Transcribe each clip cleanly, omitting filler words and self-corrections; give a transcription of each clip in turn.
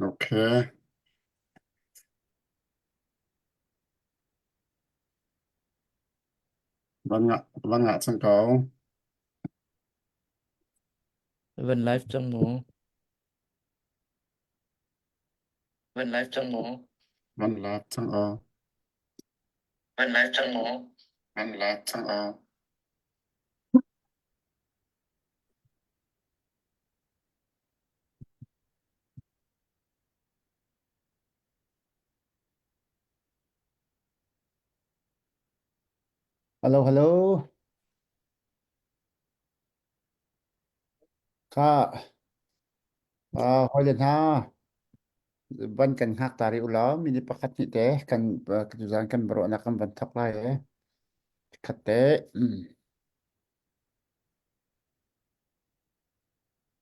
Okay. Van ngah van ngah cang ko. Van live cang maw? Van live cang maw? Van live cang aw. Van live cang maw? Van live cang aw. Hello, hello. Kha uh, hawile hna van kan hngak ta rih u law minute pakhat hnih te kan uh, tuzaan kan biaruahnak kan van thawk lai e. Khat te. Mm.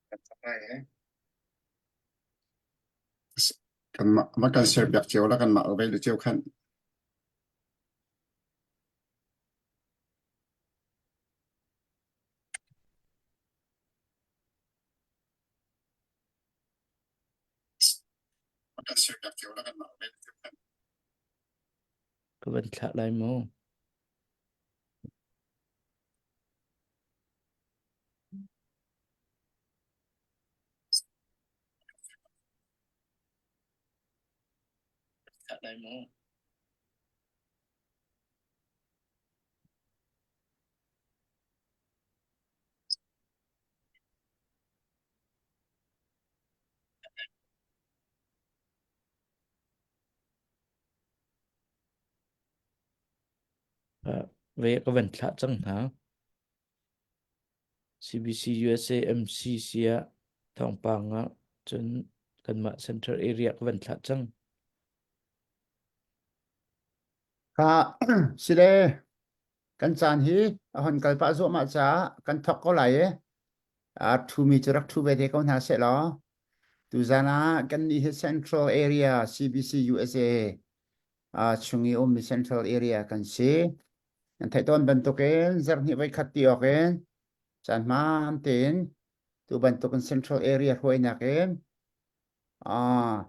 Kan thawk lai e. Kanmah va kan share piak cio la kanmah ve lu cio khan. Va kan share piak cio la kanmah ve lu cio khan. Ka van thlah lai maw? Thlah lai maw? Ve ka van thlah cang hna. CBC USA MCC ah thawngpang ah cun kanmah Central Area ka van thlah cang. Kha sile kan caan hi a hon kal pah zuahmah caah kan thawk ko lai i a ṭhumi cu rak ṭhu ve te ko hna seh law tuzan ah kannih hi Central Area CBC USA chung i ummi Central Area kan si. Nan theih tawn bantukin zarhhnih voikhat ti awk in caan hmaan tein tu bantukin Central Area hruainak in Ah,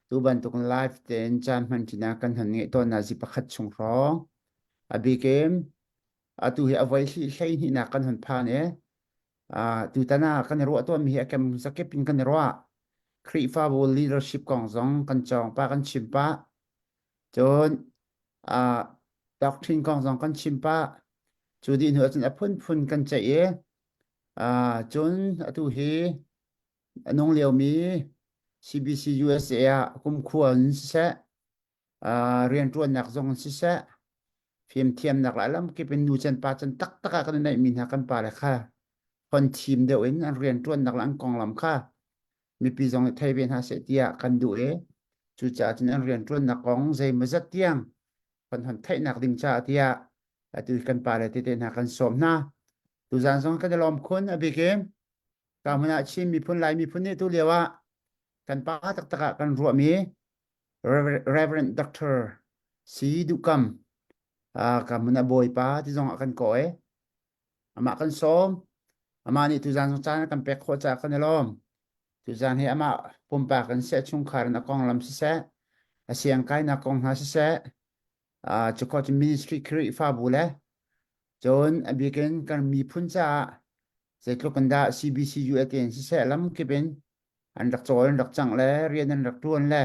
tu bantuk live tein caan hman ṭinak kan hon ngeih tawn zi pakhat chung hrawng. A bikin atu hi a voi 12nak kan hon phan i ah tutan ah kan i ruah tawnmi hi a kem zakip in kan i ruah. Khrihfabu leadership kong zong kan cawng pah kan chim pah. Cun ah doctrine kong zong kan chim pah. Cu dih hnu ahcun a phunphun kan ceih i ah cun atu hi A nung liomi CBC USA ah kumkhua in siseh, uh, rianṭuannak zong in siseh, fimthiamnak le lamkip in nu can pa can taktak ah kan i neihmi hna kan pale kha hon thim deuh in an rianṭuannak le an konglam kha mipi zong nih thei ve hna seh tiah kan duh i cucaah cun an rianṭuannak kong zeimawzat tiang kan hon theihnak ding caah tiah atu kan pale tete hna kan sawm hna. Tuzaan zong kan i lawm khun a bik in Ka hmun ah Chin miphun Lai miphun nih tu lio ah kan pa taktak ah kan ruahmi Reverend Dr. Si Duh Kam ka hmun ah Bawipa ti zong ah kan kaw i amah kan sawm. Amah nih tuzaan zong caan a kan pek khawh caah kan i lawm. Tuzaan hi amah pumpak in siseh, chungkhar in a konglam siseh, a siangkainak kong hna siseh, cu cu ministry Khrihfabu le cun a bik in kan miphun caah zeitluk in dah CBCUA in siseh lamkip in an rak cawl an rak cangh le rian an rak ṭuan le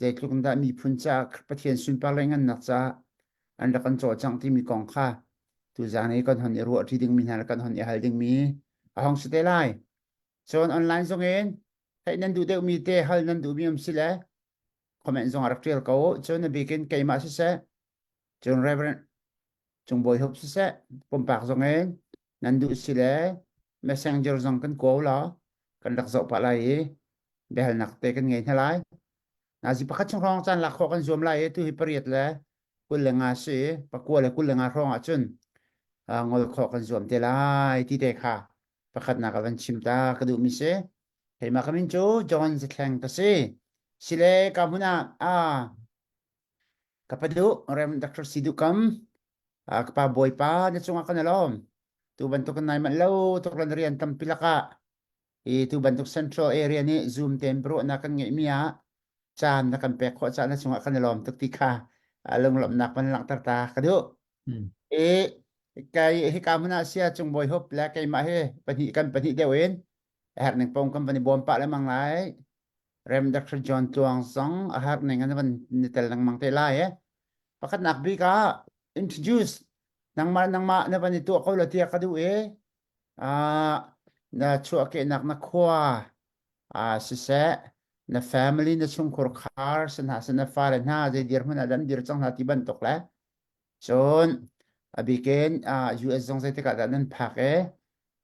zeitluk in dah miphun caah Pathian sunpar le ngannak caah an rak kan cawlcangh timi kong kha tuzaan i kan hon i ruah ṭi dingmi hna le kan hon i hal dingmi a hong si te lai. Cun online zong in theih nan duh deuhmi te hal nan duhmi um si le comment zong a rak ṭial ko. Cun a bik in keimah siseh, cun Reverend Cung Bawi Hup siseh, pumpak zong in nan duh si le messenger zong kan kaw law kan rak zoh pah lai i biahalnak te kan ngei hna lai. Nazi pakhat chung hrawng caan lak khawh kan zuam lai i tu hi pariat le 25 si pakua le 25 hrawng ahcun ngol khawh kan zuam te lai ti te kha pakhatnak a van chim ta ka duhmi si. Keimah ka min cu John Zathleng ka si. Sile ka hmun ah ah ka pa duh Rev. Dr. Si Duh Kam ka pa Bawipa na cungah kan i lawm. Tu bantuk nai manh lo tuk lan rian tampi lakah i tu bantuk central area nih Zoom tein biaruahnak kan ngeihmi ah caan na kan pek khawh caan na cungah kan i lawm tuk ti kha lunglawmhnak van langhter ta ka duh. I kai hika hmun ah sia cung bawi hup le keimah hi pahnih kan pahnih deuh in a herh ning pong kan van i bawm pah lengmang lai. Rem Dr. John Tluang zong a herh ning an van ni tel lengmang te lai eh. Pakhatnak bik ah introduce nangmah nangmah na van i tuah ko la tiah ka duh i na chuahkehnak na khua siseh na family na chungkhur khar si hna seh na fale hna zei dirhmun ah dah an dir cang hna ti bantuk le cun a bikin US zong zeitik ah dah nan phak e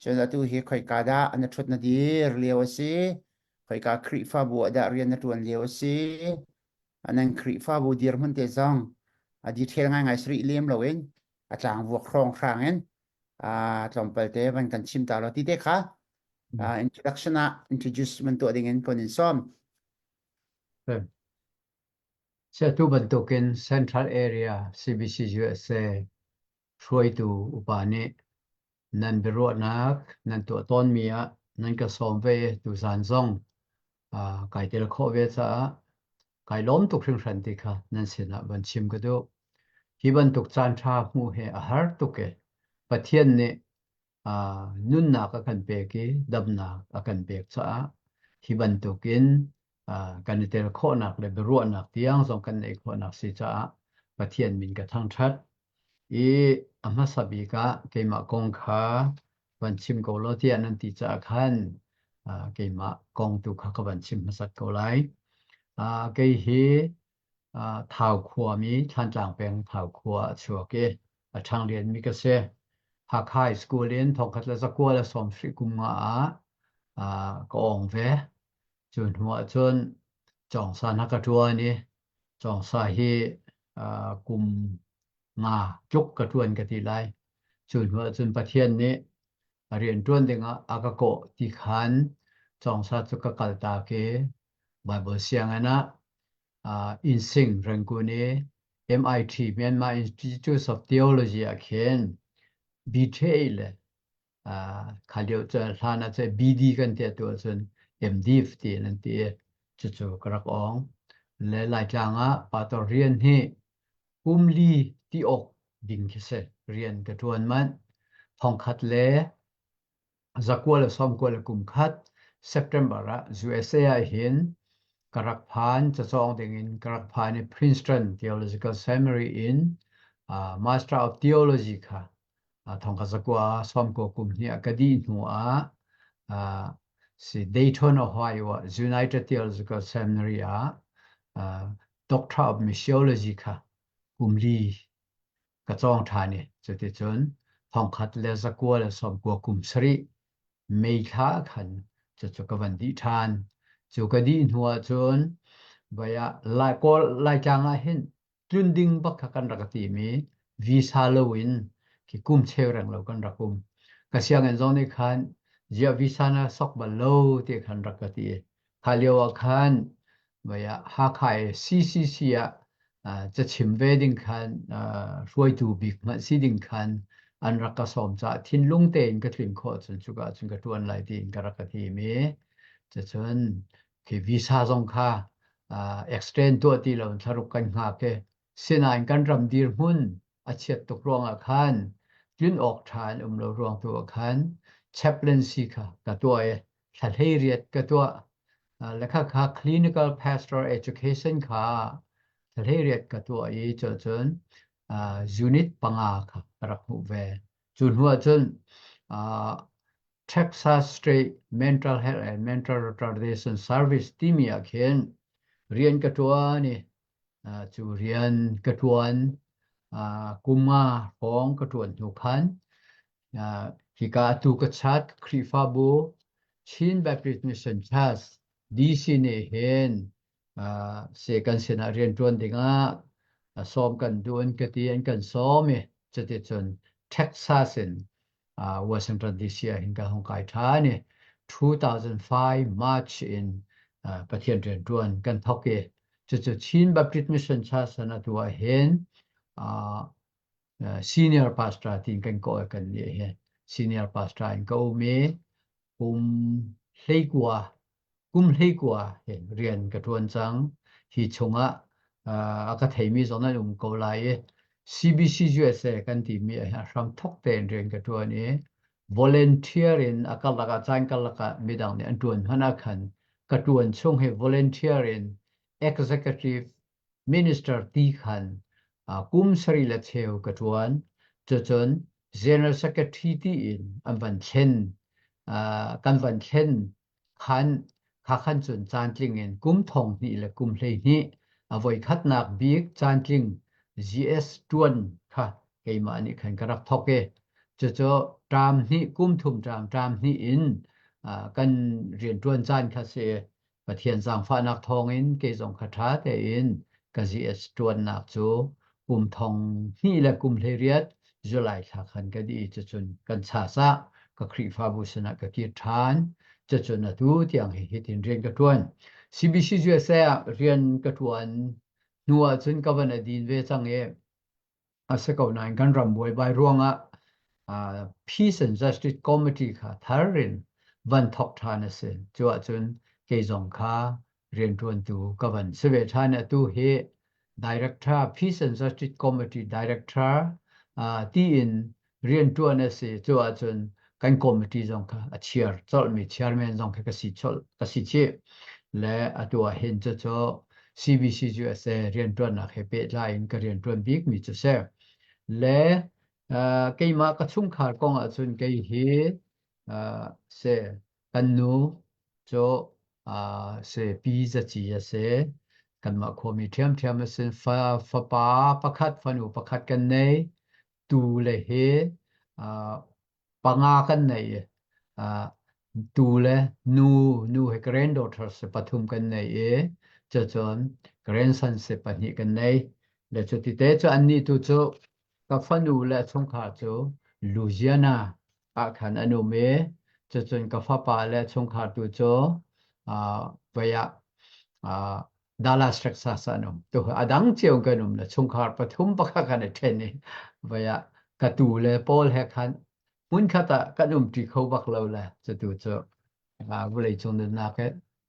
cun atu hi khoika dah na ṭhut na dir lio a si khoika Khrihfabu ah dah rian na ṭuan lio a si nan Khrihfabu dirhmun te zong a detail ngaingai sari lem loin a tlangvuak hrawng hrang in tlawmpal te van kan chim ta lo ti te kha introduction ah introduce man tuah ding in kon in sawm. Atu bantukin Central Area CBC USA hruaitu upa nih nan biaruahnak nan tuah tawnmi ah nan ka sawm ve tuzan zong kai tel khawh ve caah kai lawm tuk hringhran ti kha nan sinah van chim ka duh. Hi bantuk caan ṭha hmuh hi a har tuk i Pathian nih nunnak a kan pek i damnak a kan pek caah hi bantukin kan i tel khawhnak le biaruahnak tiang zong kan neih khawhnak si caah Pathian min ka thangṭhat. I a hmasa bik ah keimah kong kha van chim ko law tiah nan ti caah khan keimah kong tu kha ka van chim hmasat ko lai. Kei hi Thau khuami Thlantlang peng Thau khua a chuak i a ṭhanglianmi ka si. Hakha High School in thongkhat le zakua le sawmsarih kum nga ah ka awng ve. Cu hnu ah cun cawngsa hna ka ṭuan i cawngsa hi kum nga tluk ka ṭuan ka ti lai. Cu hnu ah cun Pathian nih a rian ṭuan dingah a ka kawh ti khan cawngsa cu ka kaltak i Baibal sianginn ah Innsing Rangoon i MIT Myanmar Institute of Theology ah khin BTA le kha lio cu hlan ah cun BD kan ti atu ahcun MDiv tiin an ti i cucu ka rak awng. Le Laitlang ah pastor rian hi kum li ti awk ding khi si rian ka ṭuan manh. Thongkhat le zakua le sawmkua le kum khat September ah USA ah hin ka rak phan cacawng dingin ka rak phan i Princeton Theological Seminary in Master of Theology kha thongkha zakua sawmkua kum hnih ah ka dih hnu ah si Dayton, Ohio ah United Theological Seminary ah Doctor of Missiology kha kum li ka cawng ṭhan i cuticun thongkhat le zakua le sawmkua kum sarih May thla khan cucu ka van dih ṭhan. Cu ka dih hnu ah cun vai ah Lai Kawl Laitlang ah hin tlun ding bak kha kan rak timi visa loin khi kum cheu reng lo kan rak um. Ka sianginn zong nih khan ziah visa na sok bal lo ti khan rak ka ti. Kha lio ah khan vai ah Hakha i CCC ah cachim ve ding khan hruaitu bik hmanh si ding khan an rak ka sawm caah thinlung tein ka tlin khawh cun cuka cun ka ṭuan lai tiin ka rak ka tim i cucun khi visa zong kha extend tuah ti lo in thlaruk kan hngak i sinain kan ram dirhmun a chiat tuk ruangah khan tlun awk ṭha an um lo ruang tu ah khan chaplaincy kha ka tuah i thla hleiriat ka tuah. Le kha kha clinical pastoral education kha thla hleiriat ka tuah i cucun unit panga kha ka rak hmuh ve. Cu hnu ah cun Texas State Mental Health and Mental Retardation Service timi ah khin rian ka ṭuan i cu rian ka ṭuan kum nga hrawng ka ṭuan hnu khan hika atu ka chat Khrihfabu Chin Baptist Mission Church DC nih hin se kan sinah rianṭuan dingah sawm kan duh an ka ti an kan sawm i cuticun Texas in Washington DC ah hin ka hung kai ṭhan i 2005 March in Pathian rianṭuan kan thawk i cucu Chin Baptist Mission Church an atu ah hin senior pastor tiin kan kawh kan nih hi. senior pastor in ka um i kum hleikua kum hleikua he rian ka ṭuan cang. Hi chungah a ka theimi zong nan um ko lai i CBC USA kan timi ah hram thok tein rian ka ṭuan i volunteer in a karlak ah caan karlak ah midang nih an ṭuan hmanh ah khan ka ṭuan chung hi volunteer in executive minister ti khan kum sarih le cheu ka ṭuan. Cucun general secretary tiin an van thlen kan van thlen khan kha khan cun caantling in kum thong hnih le kum 12 a voi khatnak bik caantling GS ṭuan kha keimah nih khan ka rak thawk i cucu ṭam hnih kum thum ṭam ṭam hnih in kan rianṭuan caan kha si Pathian zaangfahnak thawngin kei zong kha ṭha tein ka GS ṭuannak cu kum thong hnih le kum 18 July thla khan ka dih i cucun kan chas ah ka Khrihfabu sinah ka kir ṭhan. Cucun atu tiang hi hitin rian ka ṭuan. CBC USA ah rian ka ṭuan hnu ahcun ka van a din ve cang i a si ko nain kan ram buaibai ruangah uh, Peace and Justice Committee kha thar in van thok ṭhan a si. Cu ahcun kei zong kha rianṭuantu ka van si ve ṭhan. Atu hi Director Peace and Justice Committee Director uh, tiin rianṭuan a si. Cu ahcun kan committee zong kha a chair colhmi chairman zong kha ka si colh ka si chih. Le atu ah hin cucu CBC USA rianṭuannak he pehtlai in ka rianṭuan bikmi cu si. Le uh, keimah ka chungkhar kong ahcun kei hi uh, se kan nu cu uh, se pi zaci a si. Kanmah khuami ṭhiamṭhiam a si. Fa, fapa pakhat, fanu pakhat kan nei. Tu le hi uh, panga kan nei i uh, tu le nu nu he granddaughter se pathum kan nei i cucun grandson se pahnih kan nei le cuti te cu annih tu cu ka fanu le chungkhar cu Louisiana ah khan an um i cucun ka fapa le chungkhar tu cu uh, vei ah uh, Dallas Texas ah an um tu a dang cio kan um le chungkhar pathum pakhat kan i ṭhen i vei ah ka tu le Paul he khan hmunkhat ah kan umṭi kho bak lo le cutu cu vawleicung nunnak he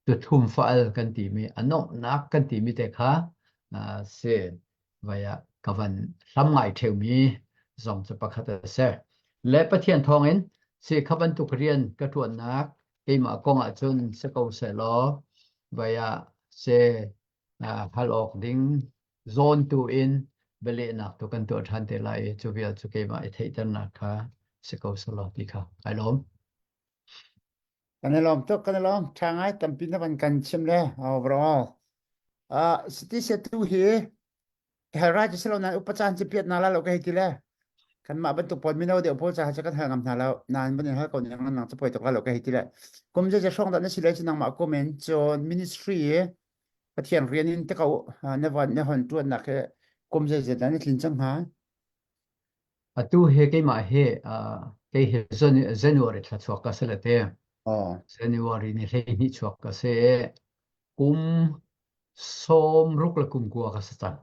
tuthum fa-al kan timi a nuamhnak kan timi te kha si vai ah ka van hlam ngai ṭheumi zong cu pakhat a si. Le Pathian thawngin si kha bantuk rian ka ṭuannak keimah kong ahcun si ko sehlaw vai ah si hal awk ding zawn tu in bialehnak tu kan tuah ṭhan te lai i cu vial cu keimah i theihternak kha si ko selaw ti kha kai lawm. Kan i lawm tuk, kan i lawm. Ṭha ngai tampi na van kan chim le overall. Uh, siti se tu hi hal ra ci silo nan upa caan ci piat na la lo ka hei ti le kanmah bantuk pawl mino deuh pawl caah kan hal ngam hna lo nain van in hal ko ning nang cu poi tuk la lo ka hei ti le kum je je hrawng dah na si le ci nangmah kum in cun ministry Pathian rian in te ko na van na hon tuan nak he kum je je dah na tlin cang hnga Atu he keimah he kei he January thla chuak ka si le te. January ni 12 chuak ka si. Kum 60 le kum kua ka si cang.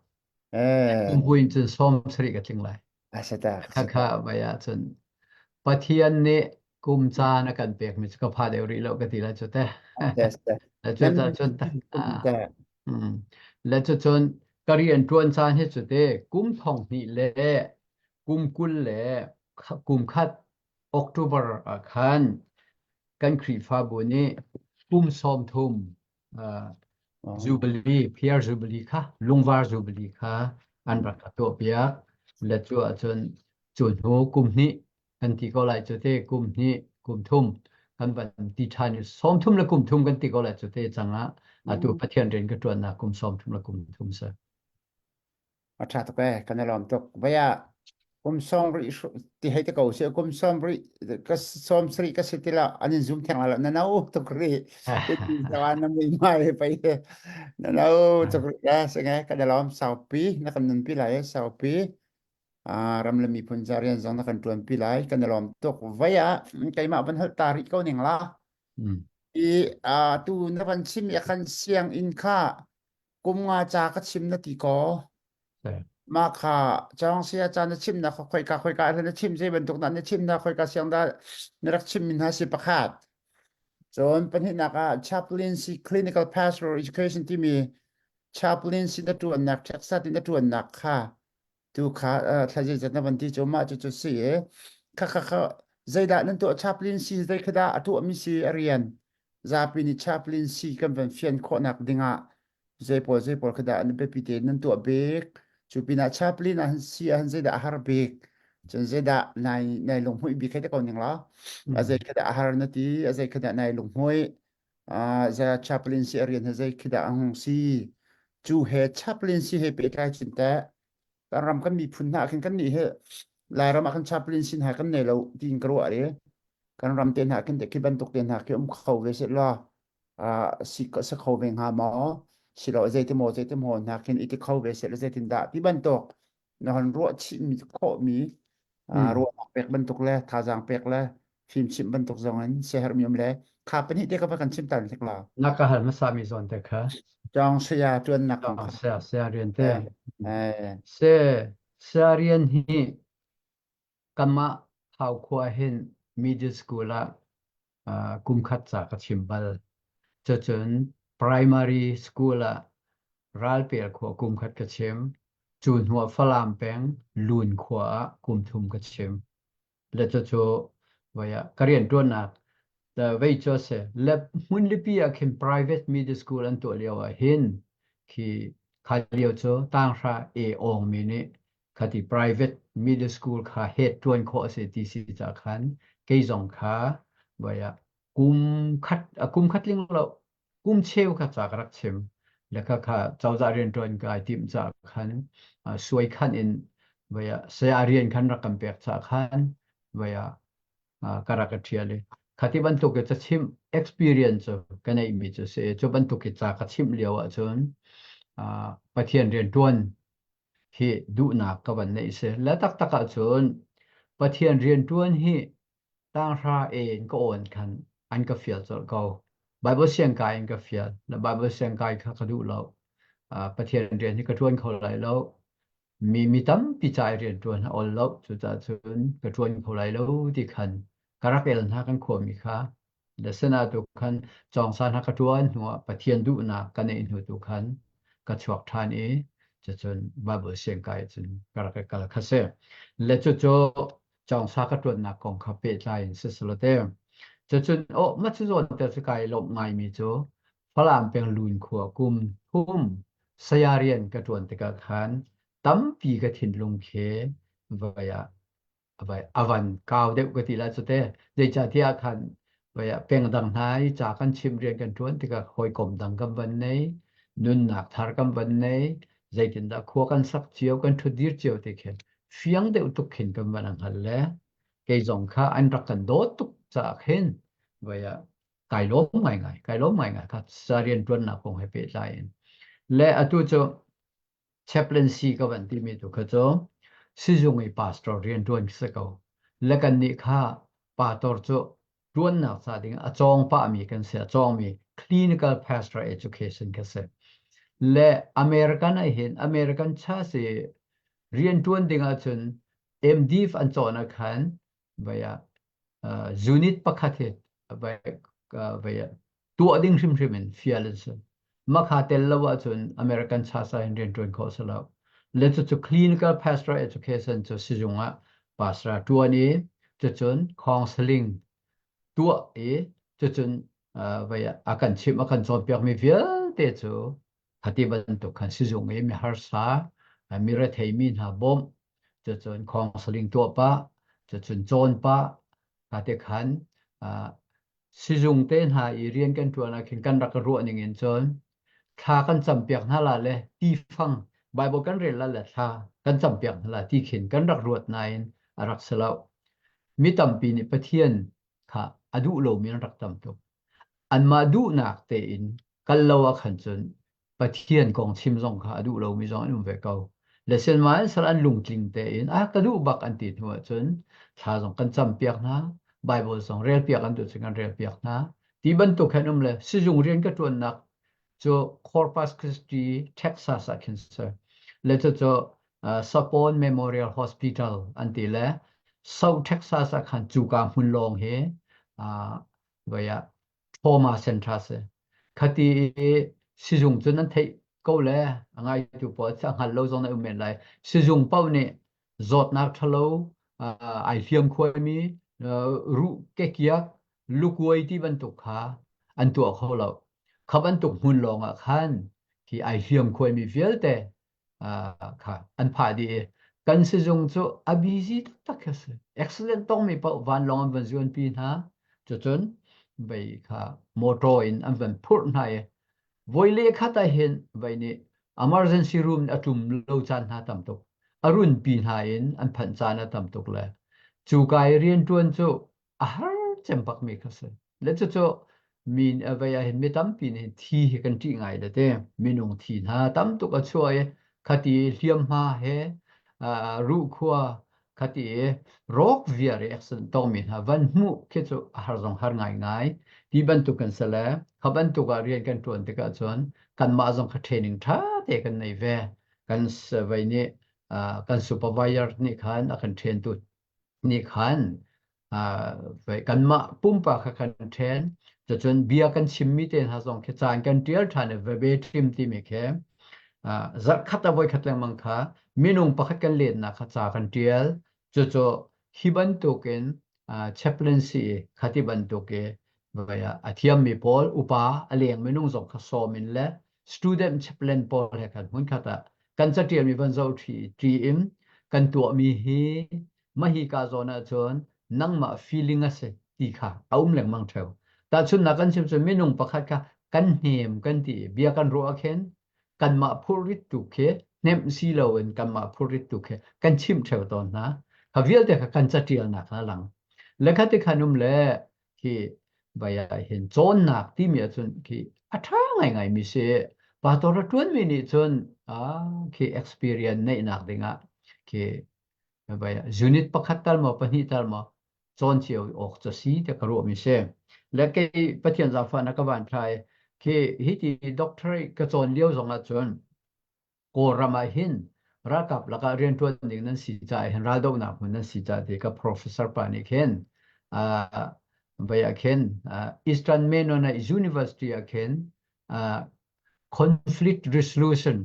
Kum buin cun 70 ka tling lai. Kha kha vai ah cun Pathian nih kum caan a kan pekmi cu ka pha deuh rih lo ka ti lai cu te. Le cu cun le cu cun ka rian ṭuan caan hi cu te kum thong hnih le kum 20 le kum khat October ah khan kan Khrihfabu nih kum 30 Jubilee, Pierre Jubilee kha Lungvar Jubilee kha an rak ka tuahpiak. Le cu ahcun cu hnu kum hnih kan ti ko lai cu te kum hnih kum thum kan van ti ṭhan i 30 le kum thum kan ti ko lai cu te cang ah atu Pathian rian ka ṭuannak kum 30 le kum thum si. A ṭha tuk ee, kan i lawm tuk. Vai ah kum sawm rih ti hei ti ko sih, kum sawm rih ka sawm sarih ka si ti lo, an in zum theng lai lo, na no tuk rih. Ti zawan na mui mai pei na no tuk rih eh, singe kan i lawm saupi, na kan nunpi lai eh, saupi. Ah, ram le miphun ca rian zong na kan ṭuanpi lai, kan i lawm tuk. Vai ah keimah van halh ta rih ko ning la. I ah tu na van chim i khan sianginn kha kum nga ca ka chim na ti ko. Mah kha cawng sia ca na chimnak kha khoika khoika ah na chim zei bantuk dah na chimnak khoika siang dah na rak chimmi hna si pakhat. Cun pahnihnak ah chaplaincy clinical pastoral education timi chaplaincy na ṭuannak Texas in na ṭuannak kha tu kha thla zeizat na van ti cu mah cu cu si i kha kha kha zeidah nan tuah chaplaincy zei kha dah a tuahmi si a rian zapi nih chaplaincy kan van fian khawhnak dingah zei pawl zei pawl kha dah an biapi tein nan tuah bik cu pinah chaplain ah si ah zeidah a har bik cun zeidah nai nai lunghmuih bik hei ti ko ning law a zei kha dah a har na ti a zei kha dah nai lunghmuih za chaplain si a rian he zei khi dah a hung si cu he chaplain si he pehtlai cun teh kan ram kan miphun hna khin kan nih he Lairam ah khan chaplain sin ha kan nei lo tiin ka ruah i kan ram te hna khin te khi bantuk te hna khi um kho ve se law si si kho ve hnga maw silo zeiti maw zeiti maw hna khin i ti kho ve se zeitin dah ti bantuk na hon ruah chih mi khawh mi ruahnak pek bantuk le thazaang pek le fimchimh bantuk zong in siaherh mi um le kha pahnih te ka va kan chim tan hlik la Na ka hal hmasa mi zawn te kha. Cawng saya tuannak kong kha. Saya saya rian te. Se saya rian hi kanmah Thau khua hin middle school ah kum khat ca ka chim bal. Cucun primary school ah Ralpel khua kum khat ka chim. Cu hnuah Falam peng Lun khua ah kum thum ka chim. Le cucu voi ah ka rianṭuannak vei cu a si. Le hmunlipi ah khin private middle school an tuah lio ah hin khi kha lio cu tanghra e awngmi nih khati private middle school kha het ṭuan khawh a si ti si ca khan kei zong kha voi ah kum khat a kum khat ling lo kum cheu kha ca ka rak chim le kha kha cozah rianṭuan kai timh ca khan suai khan in voi ah saya rian khan rak kan pek ca khan voi ah ka rak i ṭhial i khati bantuk i cachimh experience cu ka neihmi cu si cu bantuk i ca ka chimh lio ahcun Pathian rianṭuan hi duhnak ka van neih si le taktak ahcun Pathian rianṭuan hi tanghra e in ka awn khan an ka fial colh ko Bible siangkai in ka fial le Bible siangkai kha ka duh lo Pathian rian hi ka ṭuan kho lai lo mi mi tampi ca i rianṭuan a ol lo cucaah cun ka ṭuan kho lai lo ti khan ka rak el hna kan khuami kha le sinah tu khan cawngsa hna ka ṭuan hnuah Pathian duhnak ka neih hnu tu khan ka chuak ṭhan i cucun Bible siangkai cun ka rak i kal kha si le cucu cawngsa ka ṭuannak kong kha pehtlai in sisalote cucun oh ma cu zawn te cu kai lawmh ngaimi cu Falam peng Lun khua kum thum saya rian ka ṭuan tikah khan tampi ka thinlung khi vai ah vai a van kau deuh ka ti lai cu te zeicahtiah khan vai ah peng dang hna i ca kan chim rian kan ṭuan tikah hawikom dang kan van nei nunnak thar kan van nei zeitindah khua kan sak cio kan ṭhutdir cio ti khin fiang deuh tuk khin kan van hngal le kei zong kha an rak kan dawt tuk caah khin vai ah kai lawm ngaingai kai lawm ngaingai kha sa rianṭuannak kong he pehtlai in le atu cu chaplaincy ka van timi tu kha cu sizung i pastor rianṭuan si ko le kan nih kha pastor cu ṭuannak ca ding a cawng pahmi kan si a cawngmi clinical pastor education ka si le American ah hin American cha si rianṭuan ding ahcun MDiv an cawn ah khan vai ah unit pakhat hi vai vai tuah ding hrimhrim in fial an si. Makha tel lo ahcun American chasa in rianṭuan khawh si lo. Le cucu clinical pastoral education cu sizung ah pastor ṭuan i cucun counseling tuah i cucun vai a kan chimh a kan cawnpiakmi vialte cu khati bantuk khan sizung i mi harsa mi rethei mi hna bawmh cucun counseling tuah pah cucun cawn pah kha khan sizung te hna i rian kan ṭuan ah khin kan rak ruah ning in cun thla kan campiak hna la le ti fang Bible kan rel la le thla kan campiak hna la ti khin kan rak ruat nain a rak si lo. Mi tampi nih Pathian kha a duh lomi an rak tam tuk. Anmah duhnak tein kal lo ah khan cun Pathian kong chim zong kha a duh lomi zong an um ve ko. Le sihmanhsehlaw an lungtling tein a ka duh bak an ti hnu ahcun thla zong kan campiak hna, Bible zong relpiak an duh cun kan relpiak hna. Ti bantuk khan um le sizung rian ka ṭuannak cu Corpus Christi, Texas ah khin si. Le cucu Sapon Memorial Hospital an ti le South Texas ah khan cuka hmun lawng hi voi ah trauma center si. Khati i sizung cu nan theih ko le a ngaitu pawl a hngal lo zong na um men lai. Sizung paoh nih zawtnak ṭhalo ai hliam khuaimi ruh kekiak lukuai ti bantuk kha an tuah kho lo. Kha bantuk hmun lawng ah khan khi ai hliam khuaimi vialte kha an phah dih i kan sizung cu a busy taktak khi a si. Accident tongmi paoh vanlawng an van zuanpi hna. Cucun vei kha motor in an van phurh hna i voi le khat ah hin vei nih emergency room a tlum lo caan hna tam tuk. A runpi hna in an phanh caan a tam tuk le cu ka i rianṭuan cu a har cem bakmi kha si. Le cucu mi vei ah hin mi tampi nih thi hi kan ṭih ngai le te minung thi hna tam tuk a chuah i khati hliamhma he ruhkhua khati rawk viar i accident tongmi hna van hmuh khi cu a har zong har ngaingai ti bantuk kan si le kha bantuk ah rian kan ṭuan tikah cun kanmah zong kha training ṭha te kan nei ve kan vei nih kan supervisor nih khan a kan train tu nih khan kanmah pumpak kha kan ṭhen. Cucun bia kan chimmi te hna zong khi caan kan ṭial ṭhan i verbatim timi khi zarhkhat a voikhat lengmang kha minung pakhat kan letnak kha ca kan ṭial. Cucu hi bantukin chaplaincy khati bantuk i a thiammi pawl upa a leng minung zong kha sawm in le student chaplain pawl he khan hmunkhat ah kan caṭialmi van zoh ṭi in kan tuahmi hi mahi ka zawn ahcun nangmah feeling a si ti kha a um lengmang ṭheo. Tahchunhnak kan chim cun minung pakhat kha kan hnem kan ti i bia kan ruah khin kanmah phurrit tu khi hnemh si loin kanmah phurrit tu khi kan chimh ṭheo tawn hna. Kha vialte kha kan caṭialnak kha a lang. Le kha ti khan um le khi vai ah hin cawnnak timi ahcun khi a ṭha ngaingai mi si. Pastor a ṭuanmi nih cun khi experience neihnak dingah khi vai unit pakhat tal maw pahnih tal maw cawn cio awk cu si tiah ka ruahmi si. Le kei Pathian zaangfahnak ka van thlai khi hi ti doctorate ka cawn lio zong ahcun Kawlram ah hin ralkap lakah rianṭuan ding nan si caah hin raldohnak hmun nan si caah ti ka professor pa nih khin uh, vai ah khin uh, Eastern Mennonite University ah khin uh, conflict resolution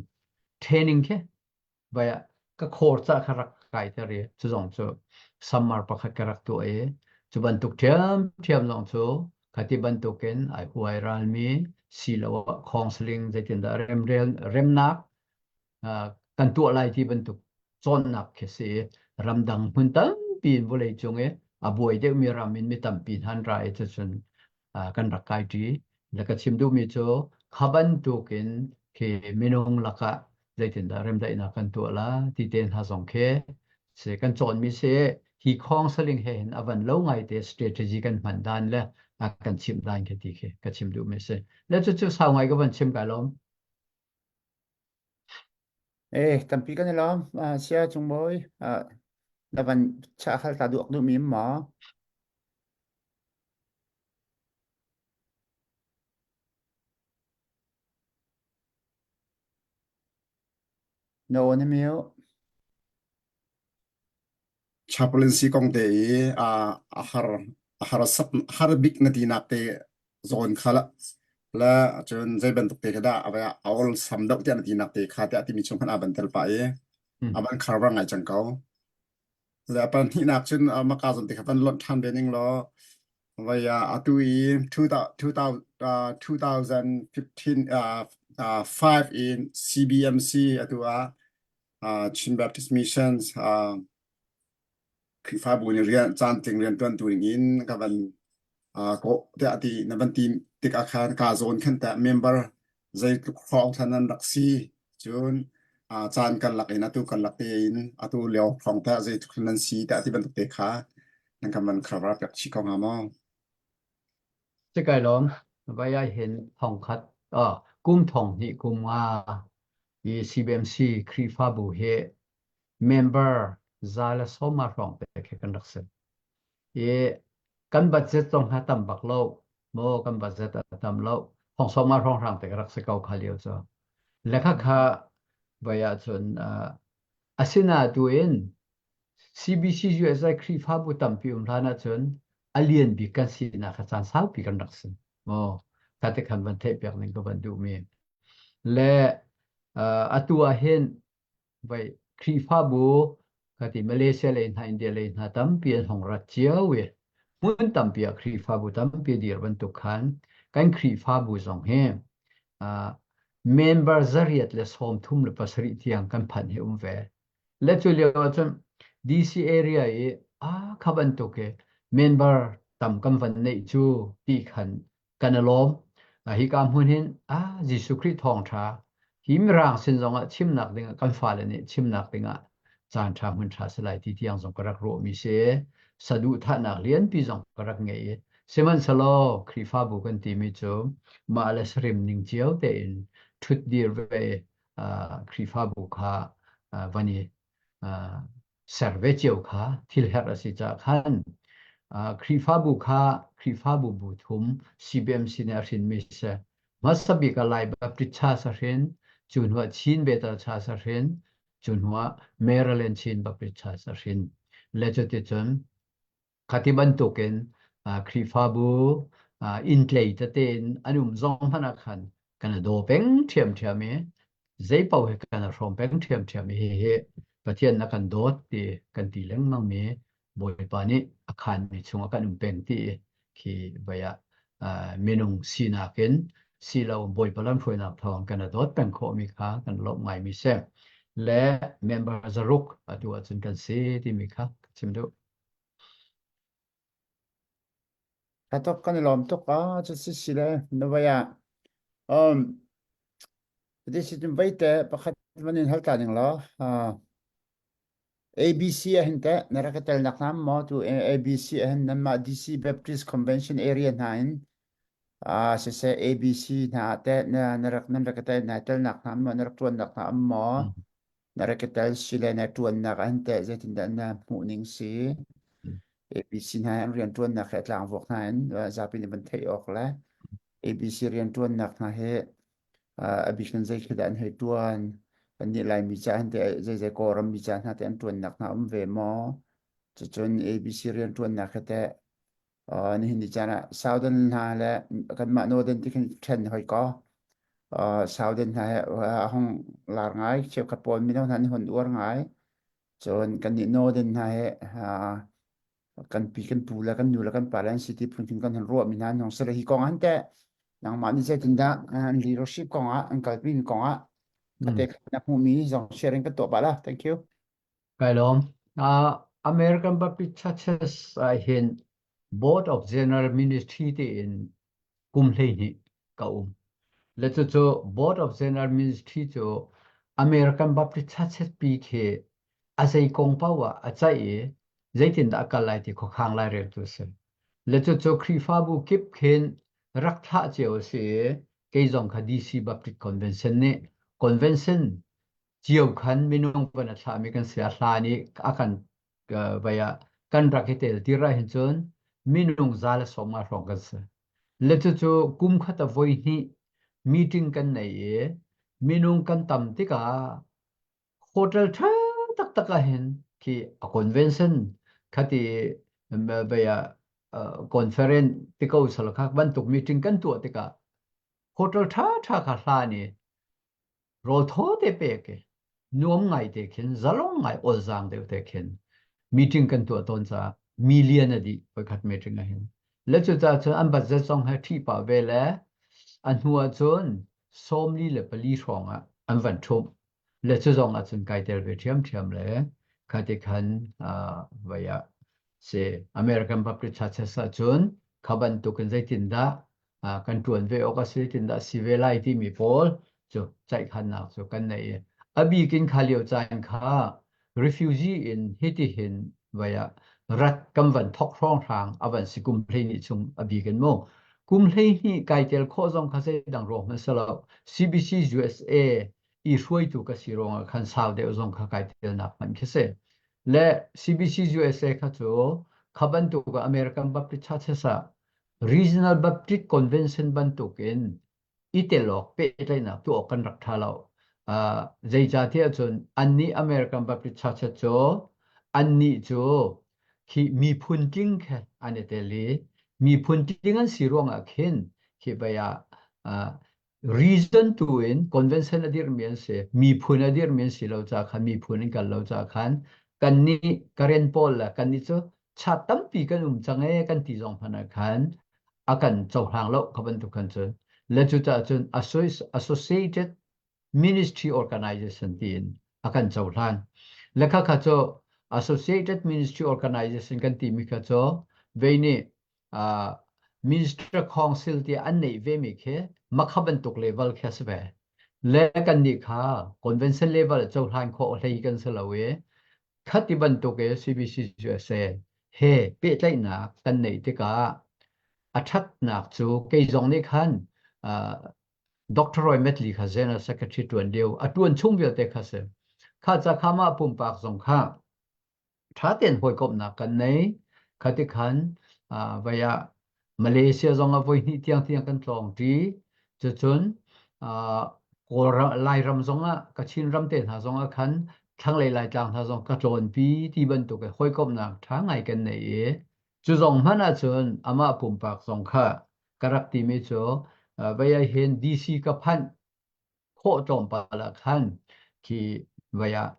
training khi vai ah ka khor ca kha rak kai ter i cu zong cu summer pakhat ka rak tuah i cu bantuk ṭhiam ṭhiam zong cu khati bantukin ai huai ralmi siloah khawngsaling zeitindah remrel remnak kan tuah lai ti bantuk cawnnak khi si ramdang hmun tampi in vawlei cung i a buai deuhmi ram in mi tampi han ra i cucun kan rak kai ṭi. Le ka chim duhmi cu kha bantukin khi minung lakah zeitindah remdaihnak kan tuah la ti te hna zong khi si kan cawnmi si hi khawng saling he hin a van lo ngai te strategy kan hman dan le a kan chimh dan khi ti khi ka chim duhmi si. Le cucu sau ngai ka van chim kai lawm. Eh, tampi kan i lawm. Ah, sia Cung Bawi, ah, na van chah hal ta duak duhmi maw? Na aw na mute. Chaplaincy kong te i a a har a har sap har bik na tinak te zawn kha la la cun zei bantuk te kha dah a awl sam deuh tiah na tinak te kha tiah timi chung khan a ban tel pah i a ban khar var ngai cang ko. Le a pahnihnak cun maka zawn te kha van lonh ṭhan ve ning law vai atu i 2015 uh, 5 in CBMC atu ah Chin Baptist Missions Khrihfabu nih rian caantling rianṭuantu ding in ka van kawh tiah ti na van ti tikah khan ka zawn khan tah member zeitluk hrawng khan nan rak si cun caan karlak in atu karlak tein atu lio hrawng tah zeitluk nan si tiah ti bantuk te kha nan kan van cover piak chih ko hnga maw? Si kai lawm vai ah hin thongkhat kum thong hnih kum nga i CBMC Khrihfabu hi member za le sawma hrawng te khi kan rak si. I kan budget zong ha tam bak lo maw kan budget a tam lo thong sawma hrawng hrang te ka rak si ko kha lio cu. Le kha kha vai ah cun. Asinain CBC USA Khrihfabu tampi um hlan ahcun a lian bik kan sinak kha caan saupi kan rak si. Maw kha te khan van theihpiak ning ka van duhmi. Le atu ah hin vai Khrihfabu ka ti Malaysia lei hna India lei hna tampi an hong rat cio i hmun tampi ah Khrihfabu tampi dir bantuk khan kan Khrihfabu zong hi member 137 tiang kan phanh hi um ve. Le cu lio ahcun DC area i a kha bantuk i member tam kan van neih cu ti khan kan i lawm. Hika hmun hin ah Jesuh Khrih thawngṭha hi Mirang sin zongah chimnak dingah kan fale nih chimnak dingah caan ṭha hmun ṭha si lai ti tiang zong ka rak ruahmi si. Saduhthahnak lianpi zong ka rak ngei i sihmanhsehlaw Khrihfabu kan timi cu mah le sarim ning cio tein ṭhutdir ve Khrihfabu kha van i ser ve cio kha thil herh a si caah khan Khrihfabu kha Khrihfabu bu thum CBMC nih a hrinmi si. Hmasa bik ah Lai Baptist Church a hrin, cu hnuah Chin Bethel Church a hrin, cu hnuah Maryland Chin Baptist Church a hrin. Le cuticun Khati bantukin Khrihfabu inn tlei tete in an um zong hmanh ah khan kan i daw peng ṭhiamṭhiam i zei paoh hi kan i hrawm peng ṭhiamṭhiam i hihi Pathian na kan dawt ti kan ti lengmang mi Bawipa nih a khanmi chungah kan um peng ti khi voi ah minung sinak in silo Bawipa lamhruainak thawng kan i dawt peng khawhmi kha kan lawmh ngaimi si. Le member zaruk atu ahcun kan si timi kha ka chim duh. Ka tuk kan i lawm tuk ah cu si si le na vai ah um ti si cun vai te pakhat van in hal ta ning law uh, ABC ah hin teh na rak i tel nak hna maw tu ABC ah hin nanmah DC Baptist Convention area hna in ah siseh ABC hna ah teh na na rak nan rak i tel na tel nak hna maw na rak tuan nak hna am maw na rak i tel si le na ṭuannak ah hin teh zeitindah na hmuh ning si ABC hna an rianṭuannak he tlangvuak hna in zapi nih van theih awk le ABC rianṭuannak hna he a bik in zei khi dah an hei ṭuan kannih Laimi ca hin teh zeizei Kawlram mi ca hna teh an ṭuannak hna um ve maw cucun ABC rianṭuannak he teh nihin ni caan ah Southern hna le kanmah Northern ti khin ṭhen hoi ko Southern hna he a hung lar ngai cheukhat pawl mino hna nih hun uar ngai cun kannih Northern hna he kan pi kan pu le kan nu le kan pa le an si ti phun khin kan hun ruahmi hna an hung si le hi kong ah hin teh nangmah nih zeitindah an leadership kong ah an kalpi kong ah kate na hmuhmi zong sharing kan tuah pah la thank you Kai lawm. Uh, American Baptist Churches ah hin Board of General Ministry tiin kum 12 ka um. Le cucu Board of General Ministry cu American Baptist Churches pi khi a zei kong paoh ah a ceih i zeitindah a kal lai ti khuakhang laireltu a si. Le cucu Khrihfabu kip khin rak thlah cio a si i kei zong kha DC Baptist Convention nih convention cio khan minung van a thlahmi kan si a hlan i a kan vai ah kan rak i tel tir ah hin cun minung 150 hrawng kan si. Le cucu kum khat a voi hnih meeting kan nei i minung kan tam tikah hotel ṭha taktak ah hin khi a convention khati vai ah conference ti ko sal kha bantuk meeting kan tuah tikah hotel ṭha ṭha kha hlan i rawl thaw te pek i nuam ngai te khin zalong ngai olzaang deuh te khin meeting kan tuah tawn caah million a dih voikhat meeting ah hin le cucaah cun an budget zong he ṭhih pah ve le a hnu ah cun 44 hrawng ah an van ṭhumh le cu zong ah cun kai tel ve ṭhiamṭhiam le kha ti khan vai ah si American Baptist Churches ah cun kha bantukin zeitindah kan ṭuan ve awk a si tindah si ve lai timi pawl cu ceihkhannak cu kan nei i a bik in kha lio caan kha refugee in hitihin vai ah rat kan van thok hrawnghrang a van si kum 12 chung a bik in mu kum 12 kai tel khawh zong kha zeidang ruang hmanh si lo CBC USA i hruaitu ka si ruangah khan sau deuh zong kha kai telnak hmanh khi si le CBC USA kha cu kha bantuk American Baptist Churches ah Regional Baptist Convention bantukin i tel awk pehtlaihnak tuah awk kan rak ṭha lo. Zeicahtiah cun annih American Baptist Church cu annih cu khi miphun tling khe an i tel i miphun tling an si ruangah khin khi bei ah reason tu in convention a dirhmi an si. Miphun a dirhmi an si lo ca khan miphun in kal lo ca khan kannih Karen pawl le kannih cu chat tampi kan um cang ee kan ti zong hmanh ah khan a kan cohlang lo kha bantuk khan cun le cucaah cun Associated Ministry Organization tiin a kan cohlan. Le kha kha cu Associated Ministry Organization kan timi kha cu vei nih uh, Minister Council ti an neih ve mi khi makha bantuk level khi a si ve. Le kan nih kha convention level cohlan khawh hlei kan si lo i khati bantuk i CBC USA he pehtlaihnak kan neih tikah a ṭhatnak cu kei zong nih khan uh, Dr. Roy Medley kha General Secretary ṭuan lio a ṭuan chung vialte kha si. Kha ca kha mah pumpak zong kha ṭha tein hawikomhnak kan nei. Kha ti khan uh, vai ah Malaysia zong ah voi hnih tiang tiang kan tlawng ṭi. Cucun uh, Kawlram, Lairam zong ah Kachin ram te hna zong ah khan thlanglei Laitlang hna zong ka tlawnpi ti bantuk i hawikomhnak ṭha ngai kan nei i cu zong hmanh ahcun amah pumpak zong kha ka rak timi cu vei ah hin DC ka phanh khawh tlawmpal ah khan khi vei ah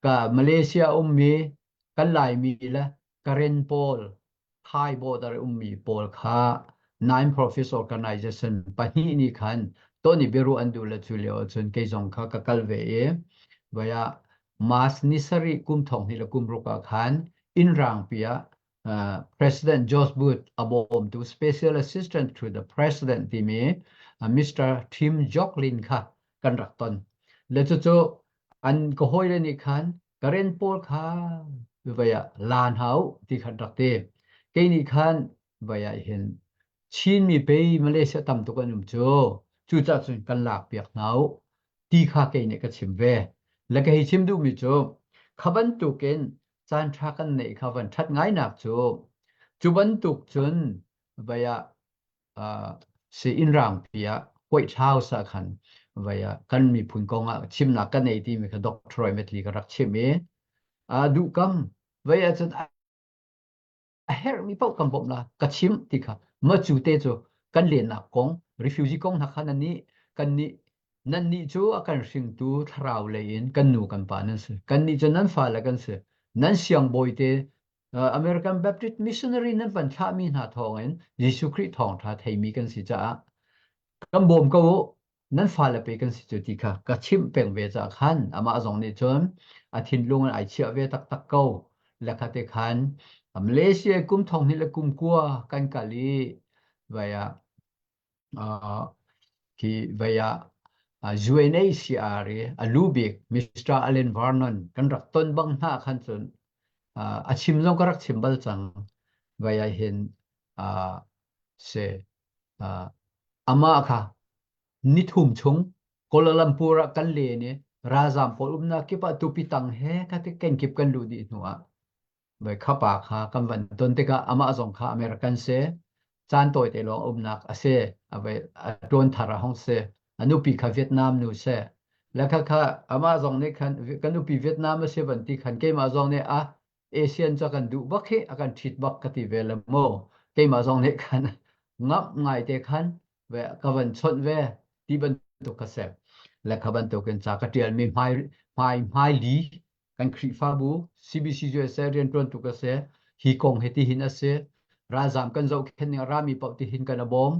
ka Malaysia ummi kan Laimi le Karen pawl Thai border ummi pawl kha non-profit organization pahnih nih khan ton i biaruah an duh le cu lio ahcun kei zong kha ka kal ve i vei ah March ni sarih kum thong hnih le kum ruk ah khan inn rangpi ah uh, President George Bush a bawmtu Special Assistant to the President timi uh, Mr. Tim Joklin kha kan rak ton. Le cucu an ka hawile nih khan Karen pawl kha vai ah lan hau ti khan rak ti. Kei nih khan vai ah hin Chinmi pei Malaysia tam tuk an um cu. Cucaah cun kan lak piak hna u ti kha kei nih ka chim ve. Le ka hei chim duhmi cu kha bantukin caan ṭha kan neih kha van ṭhat ngainak cu cu bantuk cun vai ah uh, si inn rangpi ah White House ah khan vai ah kan miphun kong ah chimnak ka nei timi kha Dr. Roy Metli ka rak chim i uh, duhkam vai ah cun a herhmi paoh kan bawmh la ka chim ti kha ma cu te cu kan lennak kong refugee kong hna kha nan nih kan nih nan nih cu a kan hringtu thlarau lei in kan nu kan pa nan si kan nih cu nan fale kan si nan siangbawi te American Baptist missionary nan van thlahmi hna thawngin Jesuh Khrih thawngṭha theimi kan si caah kan bawm ko u nan fale pe kan si cu ti kha ka chimh peng ve caah khan amah zong nih cun a thinlung in ai chiah ve taktak ko le kha te khan Malaysia kum thong hnih le kum kua kan kal i vai ah uh, khi vai ah UNHCR i a lu bik Mr. Alan Vernon kan rak ton bang hna khan cun a chim zong ka rak chim bal cang vai ah hin se amah kha nithum chung Kuala Lumpur ah kan len i ralzaam pawl umnak kip ah tupi tang he kha ti kenkip kan luh dih hnu ah voi kha pa kha kan van ton tikah amah zong kha American si caan tawite lawng umnak a si a vai a tuan thar a hong si a nupi kha Vietnam nu si le kha kha amah zong nih khan ka nupi Vietnam a si van ti khan keimah zong nih a ASEAN cu a kan duh bak hi a kan ṭhit bak ka ti ve le mu keimah zong nih khan ngamh ngai te khan ve ka van chawnh ve ti bantuk ka si le kha bantukin ca ka ṭialmi hmai hmai hmai li kan Khrihfabu CBC USA rianṭuantu ka si hi kong hi tihin a si ralzaam kan zohkhenh ning rami paoh tihin kan a bawm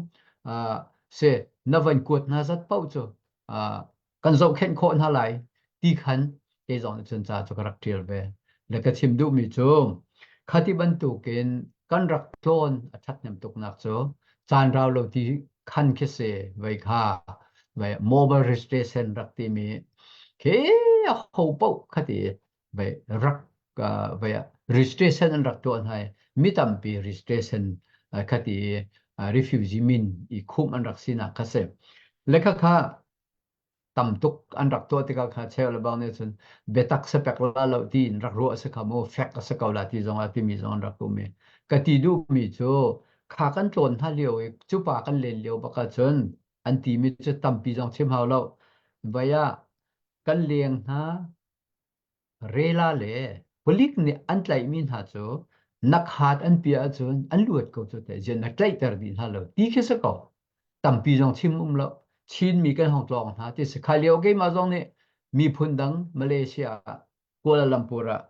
uh, si na van kuat hna zat paoh cu uh, kan zohkhenh khawh hna lai ti khan kei zong nih cun ca cu ka rak ṭial ve. Le ka chim duhmi cu khati bantukin kan rak tlawn a ṭhathnem tuknak cu caan rau lo ti khan khi si vei kha vei mobile registration rak timi khi a ho paoh khati vei rak vei registration an rak tuah hna i mi tampi registration khati refugee min i khumh an rak sinak kha si. Le khakha tam tuk an rak tuah tikah kha cheu le bang nih cun biatak se pek la lo tiin rak ruah a si kha mu fek a si ko la ti zong ah timi zong an rak um i ka ti duhmi cu kha kan tlawn hna lio i cu pa kan len lio bak ah cun an timi cu tampi zong chim hau lo vai ah. Kan leng hna Rela le palik nih an tlaihmi hna cu na khaat an piah ahcun an luat ko cu teh zian na tlaihter dih hna lo ti khi si ko. Tampi zong chim um lo. Chinmi kan hong tlawng hna ti si. Khai lio keimah zong nih miphun dang Malaysia ah Kuala Lumpur ah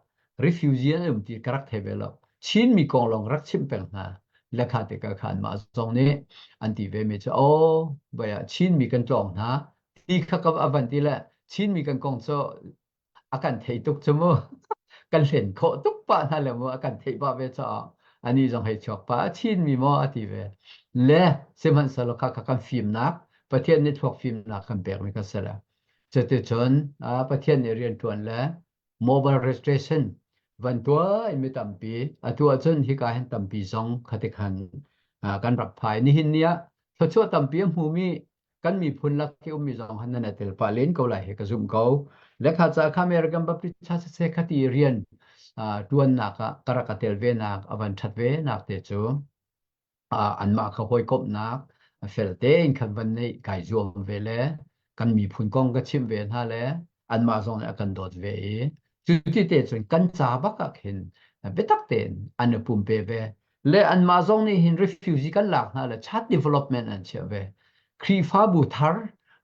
refugee an um ti ka rak thei ve lo. Chinmi kong lawng rak chimh peng hna. Lekha te ka khan mah zong nih an ti ve mi cu aw vai ah Chinmi kan tlawng hna ti kha ka a van ti le Chinmi kan kong cu a kan thei tuk cu mu kan hlen khawh tuk pah hna le mu a kan theih pah ve caah ani zong hei chuak pah Chinmi maw a ti ve le sihmanhsehlaw kha kha kan fimnak Pathian nih thluak fimnak kan pekmi kha si le cuticun Pathian nih rianṭuan le mobile registration van tuah in mi tampi atu ahcun hika hin tampi zong khati khan kan rak phai nihin ni ah thluachuah tampi a hmumi kan miphun lak i ummi zong han nan tel pah len ko lai hi ka zumh ko lekha ca kha American Baptist Church se khati rian tuannak ah ka rak tel ve nak avan that ve nak te cu anmah kha hawikomhnak fel tein khan van neih kai zuam ve le kan miphun kong ka chimh ve hna le anmah zong nih a kan dawt ve i cu ti te cun kan ca bak ah khin biatak tein an i pumpe ve le anmah zong nih hin refugee kan lak hna le chat development an chiah ve Khrihfabu thar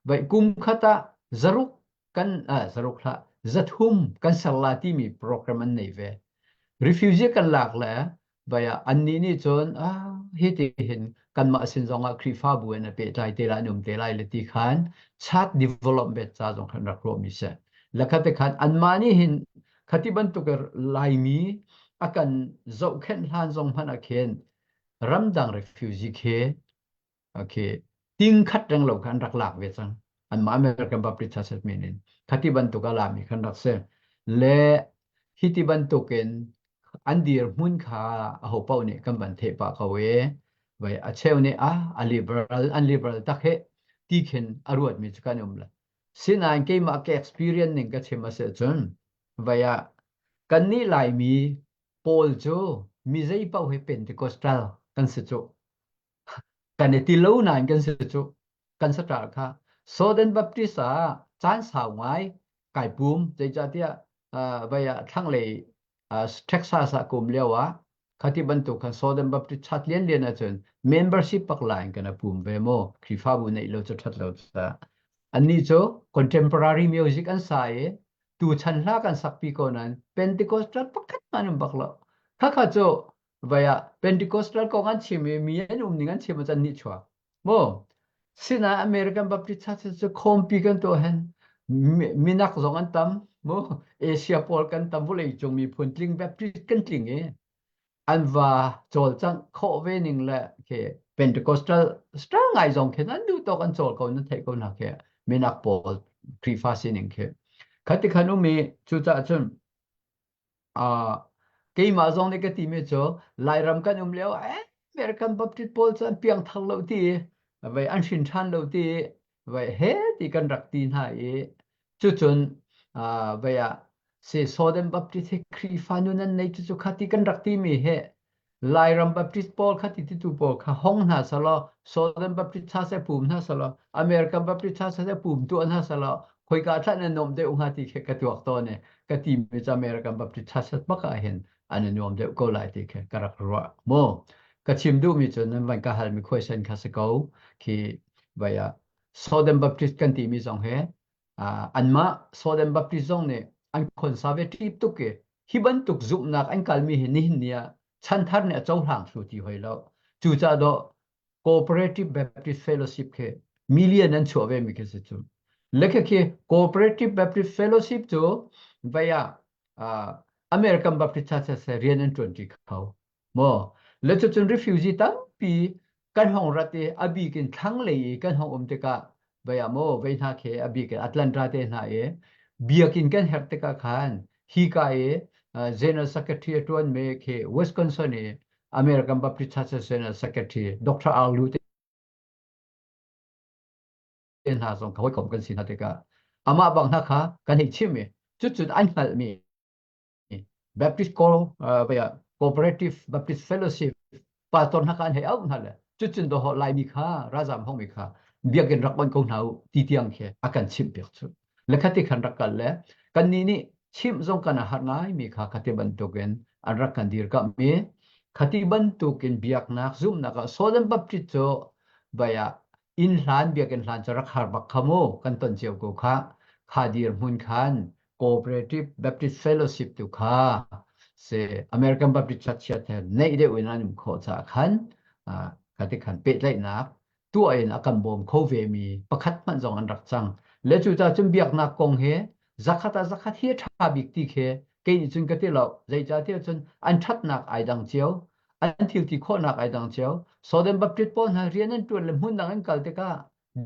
vai kum khat ah zaruk kan zaruk hlah zathum kan ser la timi program an nei ve refugee kan lak le vai ah annih nih cun ah hi ti hin kanmah sin zong ah Khrihfabu in a pehtlai te lai an um te lai le ti khan chat development ca zong khan rak ruahmi si lakhat te khan anmah nih hin khati bantuk Laimi a kan zohkhenh hlan zong hmanh ah khin ramdang refugee khi okay ting khat reng lo kha an rak lak ve cang anmah American Baptist Church min in khati bantuk a lami khan rak si le hi ti bantukin an dirhmun kha aho paoh nih kan van theih pah ko e vai a cheu nih a a liberal an liberal tak he ti khin a ruatmi cu kan um la sinain keimah ka experience ning ka chim a si cun vai ah kannih Laimi pawl cu mi zei paoh he Pentecostal kan si cu kan i ti lo nain kan si cu kan saṭal kha Southern Baptist ah caan sau ngai kai pum zeicahtiah vai ah thlanglei Texas ah kum lio ah khati bantuk khan Southern Baptist chat lian lian ahcun membership pak la in kan pum ve mu Khrihfabu neih lo cu ṭhat lo ca annih cu contemporary music an sa i tu chan hla kan sakpi ko nain Pentecostal pakhat hmanh um bak lo khakha cu vai ah Pentecostal kong an chim i mi an um ning an chim ah nih chuak mu sinain American Baptist Church cu khawmpi kan tuah hen minak zong an tam mu Asia pawl kan tam vulei cung miphun tling Baptist kan tling i an va cawlcangh khawh ve ning le ke Pentecostal strong ngai zong khin an duh tawk an cawl ko na theih ko hna ke minak pawl Khrihfa sining khi khati khan um i cucaah cun Uh, keimah zong nih ka timi cu Lairam kan um lio eh, American Baptist pawl cu an piangthar lo ti vai an hrin ṭhan lo ti vai he ti kan rak ti hna i cucun uh, vai ah si Southern Baptist hi Khrihfa nun an nei cucu kha ti kan rak timi he Lairam Baptist pawl kha ti titu pawl kha hong hna selaw Southern Baptist cha seh pum hna selaw American Baptist cha seh pum tuah hna selaw khoika thlan an nuam deuh hnga ti khi ka tuak tawn i ka ti mi cu American Baptist cha set bak ah hin an i nuam deuh ko lai ti khi ka rak ruah mu ka chim duh mi cu nan van ka hal mi question kha si ko khi vai ah Southern Baptist kan ti mi zong he anmah Southern Baptist zong nih an conservative tuk i hi bantuk zumhnak an kalmi hi nihin ni ah chanthar nih a cohlang thlu ti hoi lo. Cucaah dawh Cooperative Baptist Fellowship khi million an chuah ve mi khi si cu. Le khi Cooperative Baptist Fellowship cu vai ah American Baptist Church rian an ṭuanṭi kho. Maw le cucun refugee tampi kan hong rat i a bik in thlanglei i kan hong um tikah vei ah maw vei hna khi a bik in Atlanta te hna i biakinn kan herh tikah khan hika i General Secretary a ṭuan mi khi Wisconsin i American Baptist Church General Secretary Dr. Arlu te hna zong hawikom kan si hna tikah amah bang hna kha kan hei chim i cucun an hngalhmi Baptist Co Cooperative Baptist Fellowship pastor hna kha an hei auh hna le cucun doho Laimi kha ralzam hongmi kha biakinn rak on ko hna u ti tiang khi a kan chimh piak cu. Le khati khan rak kal le kannih nih chimh zong kan a har ngaimi kha khati bantukin an rak kan dirkamh i khati bantukin biaknak zumhnak ah Southern Baptist cu vai ah inn hlan biakinn hlan cu rak har bak kha mu kan ton cio ko kha kha dirhmun khan Cooperative Baptist Fellowship tu kha se American Baptist Church he neih deuh in an um khawh caah khan khati khan pehtlaihnak tuah in a kan bawm kho ve mi pakhat hmanh zong an rak cang. Le cucaah cun biaknak kong he zakhat ah zakhat hi a ṭha bik ti khi kei nih cun ka ti lo. Zeicahtiah cun an ṭhatnak ai dang cio, an thil ti khawhnak ai dang cio. Southern Baptist pawl hna rian an ṭuan le hmun dang an kal tikah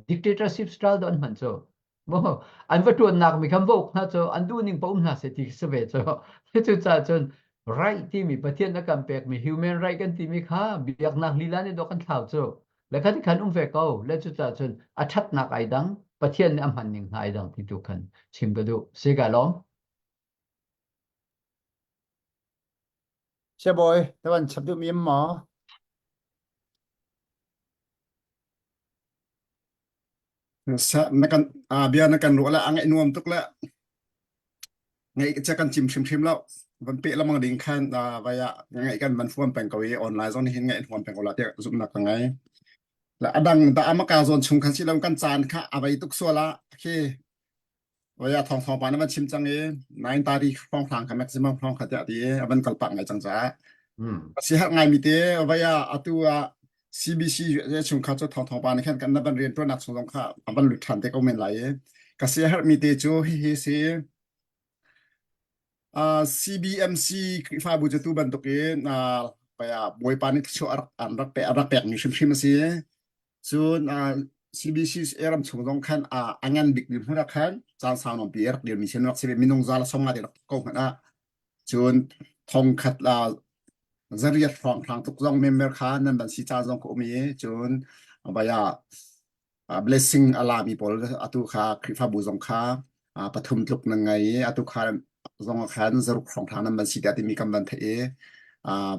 dictatorship style dawh an hman cu. An va ṭuannak mi khan va uk hna cu an duhning paoh um hna seh ti khi si ve cu. Cucaah cun right timi Pathian a kan pekmi human right kan timi kha biaknak lila nih dawh kan thlau cu. Le kha ti khan um ve ko. Le cucaah cun a ṭhatnak ai dang, Pathian nih a hman ning hna ai dang ti tu khan chim ka duh. Si ka lawm. Siabawi, na van chap duhmi um maw? Na kan bia na kan ruah le a ngaih nuam tuk le ngaih ca kan chim hrimhrim lo van pe lamang ding khan vai ah ngaih kan van fuam peng ko i online zong hin ngaih huam peng ko la tiah zumhnak ka ngei la adang da amaka zawn chung khan si lo kan caan kha a vai tuk suala khi Oi a thawng thawng pa na van chim cang i 9:30 hrawng hlang kha maximum hrawng kha tiah ti i a van kal pah ngai cang caah a si har ngai mi te vai ah atu ah CBC chung kha cu thawng thawng pa nih khan kan na van rian tuannak chung zong kha a van lut than te ko men lai i ka si har mi te cu hi hi si uh, CBMC Khrihfabu cu tu bantuk in uh, Bawipa nih thluachuah an rak pe rak pek mi hrimhrim a si Cun CBC ram chung zong khan a ngan bik mi hmun ah khan caan sau nawnpi a rak dirmi sin rak si ve minung za le song nga te rak ko hmanh ah cun thong khat la zariat hrawng hrang tuk zong member kha nan ban si ca zong ka um i cun baya blessing a lami pawl atu kha Khrihfabu zong kha pathum tluk nan ngei i atu kha zong ah khan zaruk hrawng hlang nan van si tiah timi kan van theih i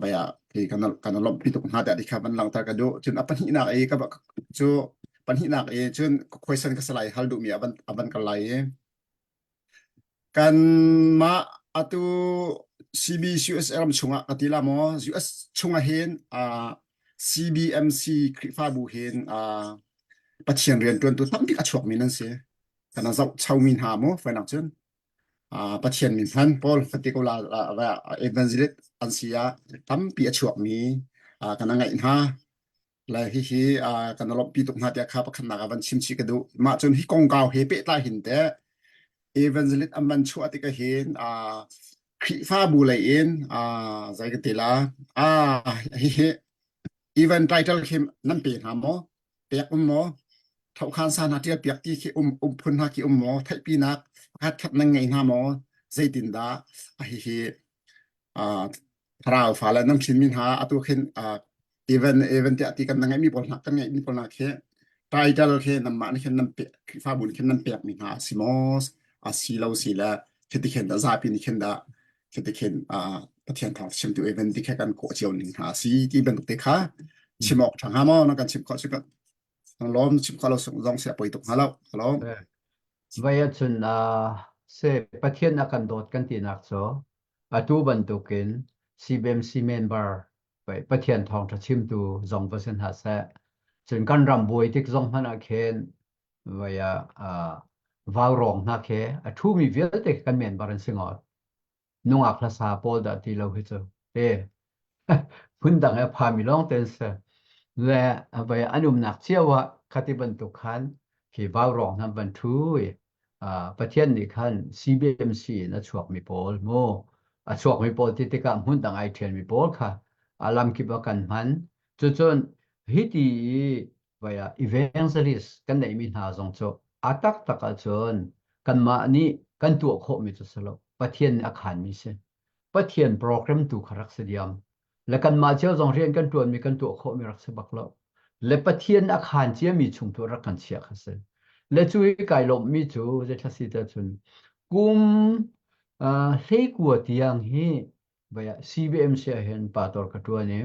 baya khi kan kan lawmhpi tuk hna tiah ti kha van langhter ka duh cun a pahnihnak i ka cu pahnihnak i cun question ka salai hal duhmi a van a van kal lai i kanmah atu CBCUS ram chungah ka ti la maw US chungah hin CBMC Khrihfabu hin Pathian rian ṭuantu tambik a chuakmi nan si kan zoh chomi hna mu fawinak cun Pathian min hman Paul fati ko la evangelist an si ah tampi a chuakmi kan ngaih hna le hihi kan lawmhpi tuk hna tiah kha pakhatnak ah van chim chih ka duh mah cun hi kongkau he pehtlai hin teh evangelist an van chuah tikah hin Khrihfabu lei in zei ka ti la hihi Even title khi nan pe hna maw? Pek um maw? Thohkhan sa hna ṭial piak ti khi um um phun hna khi um maw? Theihpinak pakhat khat nan ngei hna maw? Zeitindah a hihi uh, thlarau fale nan hrinmi hna atu khin uh, even even tiah ti kan na ngeihmi pawl hna kan ngeihmi pawl hna khi title khi nanmah nih khin nan pe Khrihfabu nih khin nan pekmi hna a si maw? A si lo si le khiti khin dah zapi nih khin dah Cuti khin Pathian thawng chimtu event ti kha kan kawh cio ning hna si ti bantuk te kha chim awk ṭha hnga maw na kan chim khawh cu kan lawm chim khawh lo zong si a poi tuk hnga lo lawm Vai ahcun se Pathian a kan dawt kan tinak cu atu bantukin CBMC member Pathian thawngṭha chimtu zong va si hna seh cun kan ram buai tik zong hmanh ah khin vai ah vaurawng hna khi a ṭhumi vialte kan member an si ngawt nungak hlasa pawl dah ti lo hi cu te phundang he phami lawng te an si le vai an umnak cio ah khati bantuk khan khi vaurawng hna van ṭhu i Pathian nih khan CBMC in a chuakmi pawl mu a chuakmi pawl ti tikah hmun dang ai ṭhialmi pawl kha a lamkip ah kan hman cucun hi ti i vai ah evangelist kan neihmi hna zong cu a taktak ahcun kanmah nih kan tuah khawhmi cu si lo Pathian nih a khanmi si Pathian program tu kha rak si diam le kanmah cio zong rian kan ṭuanmi kan tuah khawhmi rak si bak lo le Pathian a khan ciami chung tu rak kan chiah kha si le cu i kai lawmhmi cu zeithla si te cun kum uh, hleikua tiang hi Vai ah CBMC ah hin pastor ka ṭuan i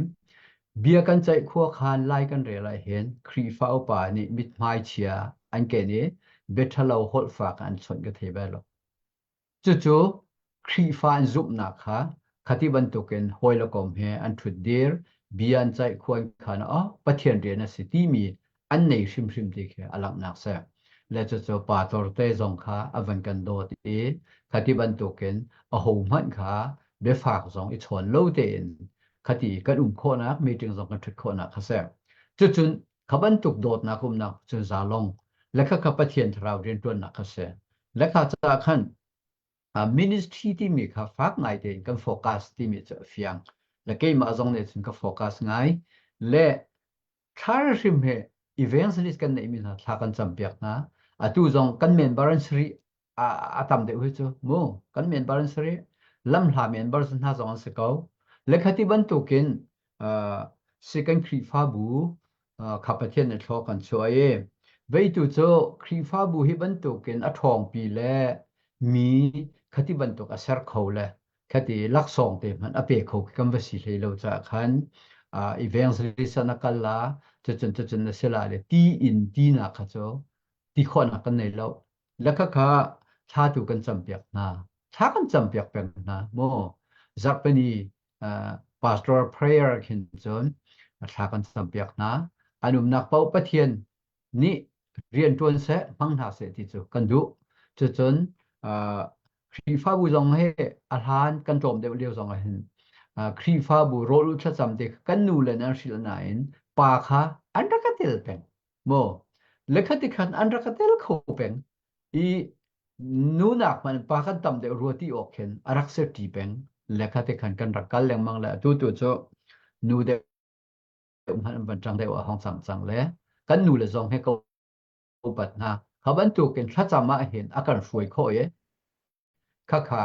bia kan ceih khua khan lai kan rel ah hin Khrihfa upa nih mithmai chia an ken i. bia ṭhalo holh fak an chawnh ka thei bal lo. Cucu Khrihfa an zumhnak kha khati bantukin hawi le kom he an ṭhutdir, bia an ceih khuan khan oh Pathian rian a si timi an nei hrimhrim ti khi a langhnak si. Le cucu pastor te zong kha a van kan dawt i khati bantukin ahohmanh kha biafak zong i chawn lo tein khati kan um khawhnak meeting zong kan ṭhut khawhnak kha si. Cucun kha bantuk dawtnak umnak cun zalong le khakha Pathian thlarau rianṭuannak kha si. Le kha caah khan ministry timi kha fak ngai tein kan focus timi cu a fiang. Le keimah zong nih cun ka focus ngai. Le thla hrim he evangelist kan neihmi hna thla kan campiak hna. Atu zong kan member an si rih a tam deuh hi cu mu kan member an si rih lamhla member hna zong an si ko. Le khati bantukin si kan Khrihfabu kha Pathian nih thlaw kan chuah i veitu cu Khrihfabu hi bantukin a ṭhawngpi le mi khati bantuk a ser kho le khati laksawng te hmanh a pe kho khi kan va si hlei lo caah khan evangelist na kal la cucun cucun na si la le ti in tinak kha cu ti khawhnak kan nei lo le khakha thla tu kan campiak hna thla kan campiak peng hna mu zarhpini pastor prayer khin cun thla kan campiak hna an umnak paoh Pathian nih rian ṭuan seh hmang hna seh ti cu kan duh cucun Khrihfabu zong he a hlan kan tlawm deuh lio zong ah hin Khrihfabu rawl ulh thlacam te kan nu le an hrilh nain pa kha an rak ka tel peng maw lekha ti khan an rak ka tel kho peng i nunak hmanh pa kan tam deuh rua ti awk khin a rak ser ṭi peng lekha te khan kan rak kal lengmang le atu tu cu nu deuh hmanh an van ṭang deuh a hong cang cang le kan nu le zong he ko upat hna kha bantukin thlacam ah hin a kan hruai khawh i khakha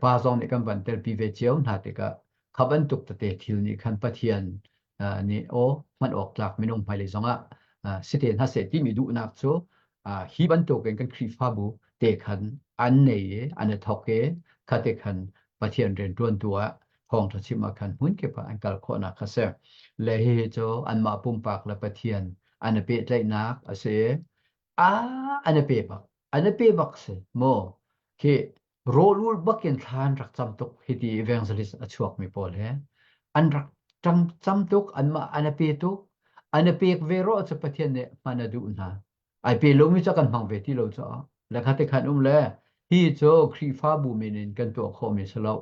pa zong nih kan van telpi ve cio hna tikah kha bantuk tete thil nih khan Pathian nih aw hman awk tlak minung hmailei zongah si te hna seh timi duhnak cu hi bantukin kan Khrihfabu te khan an nei i an i thawk i kha te khan Pathian rianṭuantu ah thawngṭha chim ah khan hmun kip ah an kal khawhnak kha si. Le hihi cu anmah pumpak le Pathian an i pehtlaihnak a si i a an i pe bak an i pe bak si maw khi rawlul bakin thla an rak cam tuk hiti evangelist a chuakmi pawl he an rak ṭang cam tuk anmah an i pe tuk an i pek ve rawh cu Pathian nih hman a duh hna ai pe lomi cu kan hmang ve ti lo caah le kha te khan um le hi cu Khrihfabu min in kan tuah khawhmi si lo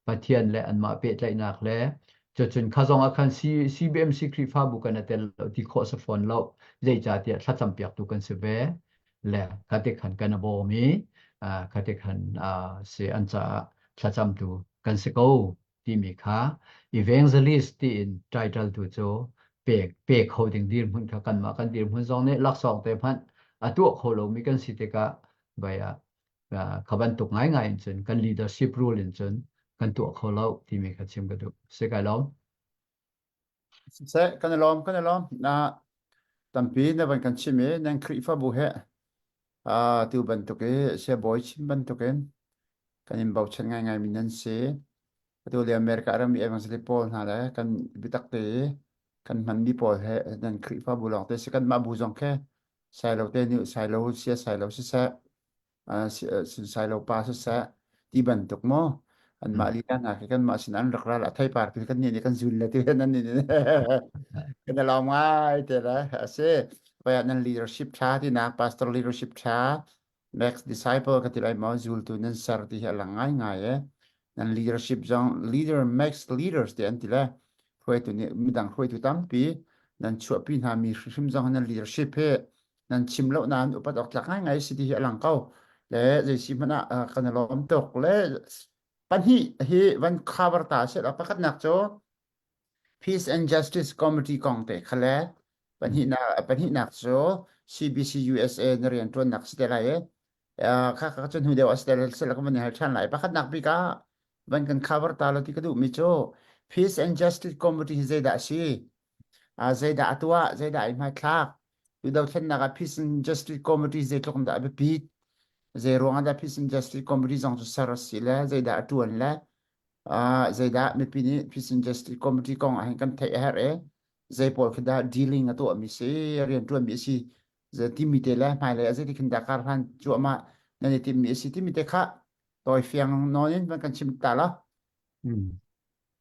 Pathian le anmah pehtlaihnak le cucun kha zong ah khan CBMC Khrihfabu kan i tel lo ti khawh si fawn lo zeicahtiah thlacam piaktu kan si ve le kha te khan kan i bawm i kha te khan si an caah thlacamtu kan si ko timi kha evangelist tiin title tu cu pek pe kho ding dirhmun kha kanmah kan dirhmun zong nih laksawng te hmanh a tuah kho lomi kan si tikah vai ah kha bantuk ngaingai in cun kan leadership role in cun kan tuah kho lo timi kha chim ka duh si kai lawm Siseh, kan i lawm, kan i lawm. Na tampi na van kan chim i nan Khrihfabu he tu bantuk i siabawi chim bantukin kan in bochan ngaingai mi nan si. Atu le America ram i evangelist pawl hna le kan biatak te i kan hmanmi pawl he nan Khrihfabu lawng te si kan mah bu zong khe sailo te nih sailo sia sailo siseh sailo pa siseh ti bantuk maw anmah lila hna khi kanmah sin an rak ral a theipar tu kan nih nih kan zul le tu nan nih kan i lawm ngai te le a si vai nan leadership tha tinak pastor leadership tha next disciple ka ti lai maw zultu nan ser ti hi a lang ngai ngai e nan leadership zong leader makes leaders ti an ti le hruaitu nih midang hruaitu tampi nan chuahpi hna mi hrimhrim zong nan leadership hi nan chim lo nain upat awk tlak ngaingai si ti hi a lang ko le zei si hmanh ah kan i lawm tuk le pahnih hi van cover ta se la pakhatnak cu Peace and Justice Committee kong te kha le pahnihnak pahnihnak cu CBC USA na rian ṭuannak si te lai i kha kha cu hnu deuh a si te lai ka van hal ṭhan lai pakhatnak bik ah van kan cover ta lo ti ka duhmi cu Peace and Justice Committee hi zeidah a si zeidah a tuah zeidah ai hmaithlak tu dothlennak ah Peace and Justice Committee zeitluk in dah a biapit zei ruang ah dah Peace and Justice Committee zong cu ser a si le zeidah a ṭuan le zeidah mipi nih Peace and Justice Committee kong ah hin kan theih a herh i zei pawl khi dah dealing a tuahmi si rian ṭuanmi a si. Timi te le hmailei ah zeiti khin dah kar hlan cuahmah nan i timhmi a si timi te kha tawi fiang nawn in van kan chim ta la. Hmm.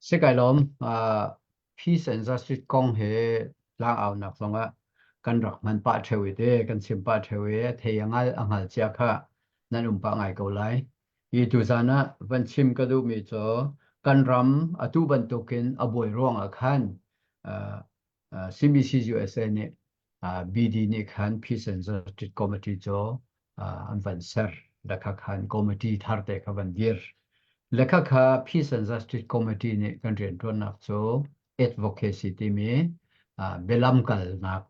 Si kai lawm. Uh, peace and justice kong he tlang aunak zongah kan rak hman pah ṭheo i te kan chim pah ṭheo i thei a ngal a hngal cia kha nan um pah ngai ko lai. Hi tuzan ah van chim ka duhmi cu kan ram atu bantukin a buai ruangah khan uh, CBC USA nih BD nih khan Peace and Justice Committee cu an van ser. Lekha khan committee thar te kha van dir. Lekha kha Peace and Justice Committee nih kan rianṭuannak cu advocacy timi bialam kalnak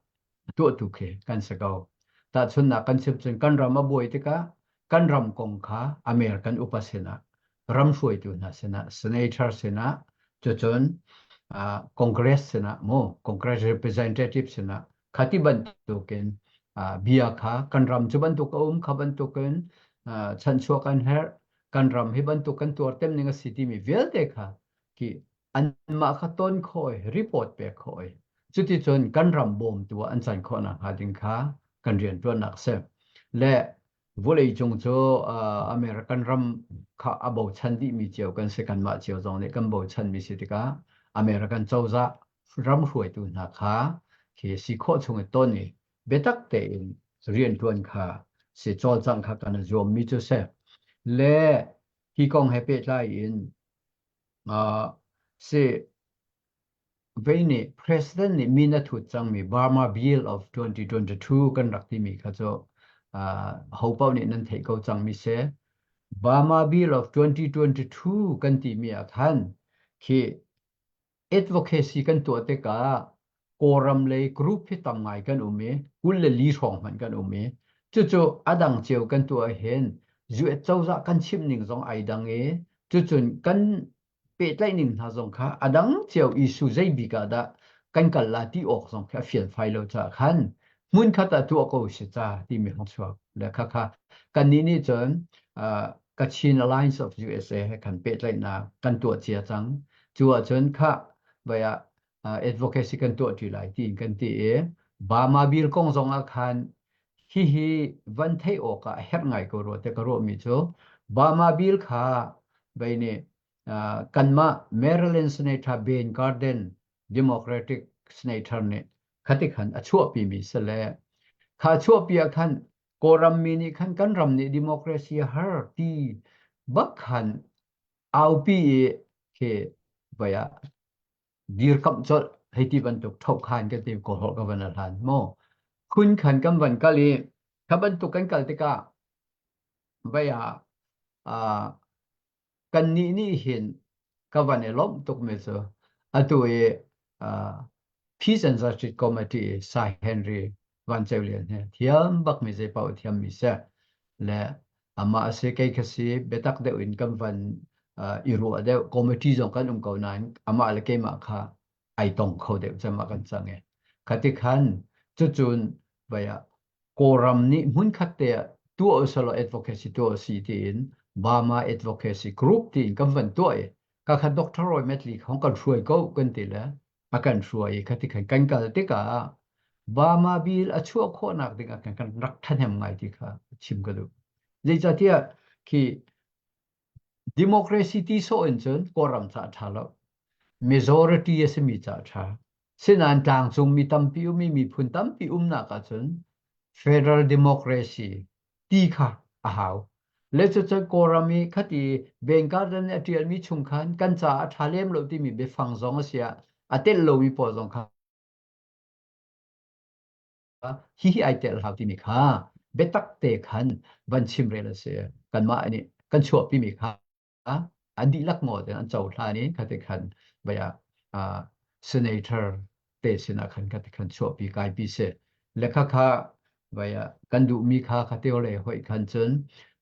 tuahtu khi kan si ko. Tahchunhnak kan chim cun kan ram a buai tikah kan ram kong kha American upa sinah ram hruaitu hna sinah senator sinah cucun uh, Congress sinah mu Congress representative sinah khati bantukin uh, bia kha kan ram cu bantuk a um kha bantukin uh, chanchuak an herh kan ram hi bantuk kan tuar tem ning a si timi vialte kha ki anmah kha ton khawh i report pek khawh i cuticun kan ram bawmtu ah an can khawh nakhnga ding kha kan rianṭuannak a si. Le vawleicung cu American ram kha a bochan dihmi cio kan si kanmah cio zong nih kan bochanmi si tikah American cozah ram hruaitu hna kha khi si khawh chung i ton i biatak tein rianṭuan kha si cawlcangh kha kan i zuammi cu si. Le hi kong he pehtlai in Si, vei nih President nih min a thut cangmi Burma Bill of 2022 kan rak timi kha cu ho paoh nih nan theih ko cangmi si. Burma Bill of 2022 kan timi ah khan khi advocacy kan tuah tikah Kawlram lei group hi tam ngai kan um i 24 hrawng hmanh kan um i cucu a dang cio kan tuah hin US cozah kan chimh ning zong ai dang i cucun kan pehtlaih ning hna zong kha a dang cio issue zei bik ah dah kan kal la ti awk zong khi a fianfai lo caah khan hmunkhat ah tuah ko si ca timi hong chuak le kha kha kannih nih cun Kachin Alliance of USA he kan pehtlaihnak kan tuah cia cang cu ahcun kha vai ah advocacy kan tuah ṭi lai tiin kan ti i Burma bill kong zong ah khan hihi van theih awk ah a herh ngai ko rua te ka ruahmi cu Burma bill kha vei nih kanmah Maryland Senator Ben Cardin Democratic Senator nih khati khan a chuahpimi si le kha chuahpi ah khan Kawlram mi nih khan kan ram nih democracy a har ti bak khan aupi i khi vai ah dirkamh colh hei ti bantuk ṭhohkhan kan ti kawlholh ka van a hlan maw khun khan kan van kal i kha bantuk kan kal tikah vai ah uh, kannih nih hin ka van i lawmh tuk mi cu atu i uh, Peace and Justice Committee Sai Henry Van Ceu Lian he thiam bak mi zei paoh thiam mi si le amah a si kei kha si biatak deuh in kan van i ruah deuh committee zong kan um ko nain amah le keimah kha ai tong kho deuh cem ah kan cang i khati khan cucun vai ah Kawlram nih hmunkhat te ah tuah usalaw advocacy tuah usi tiin Burma Advocacy Group tiin kan van tuah i ka kha Dr. Roy Medley hong kan hruai ko kan ti le a kan hruai i khati khan kan kal tikah Burma bill a chuah khawhnak ding ah khan kan rak ṭhahnem ngai ti kha chim ka duh. Zeicahtiah khi democracy ti sawh in cun Kawlram ca a ṭha lo. Majority a simi ca a ṭha. Sinain tlangcung mi tampi um i miphun tampi umnak ahcun federal democracy ti kha a hau. Le cucu Kawlram i khati Ben Cardin nih a ṭialmi chung khan kan caah a ṭha lem lo timi biafang zong a si ah a telh lomi pawl zong kha hihi ai tel hau timi kha biatak te khan van chimrel a si. Kanmah nih kan chuahpimi kha an dihlak ngawt in an cohlan i khati khan vai ah senator te sinah khan khati khan chuahpi kaipi si le kha kha vai ah kan duhmi kha kha teo le hoi khan cun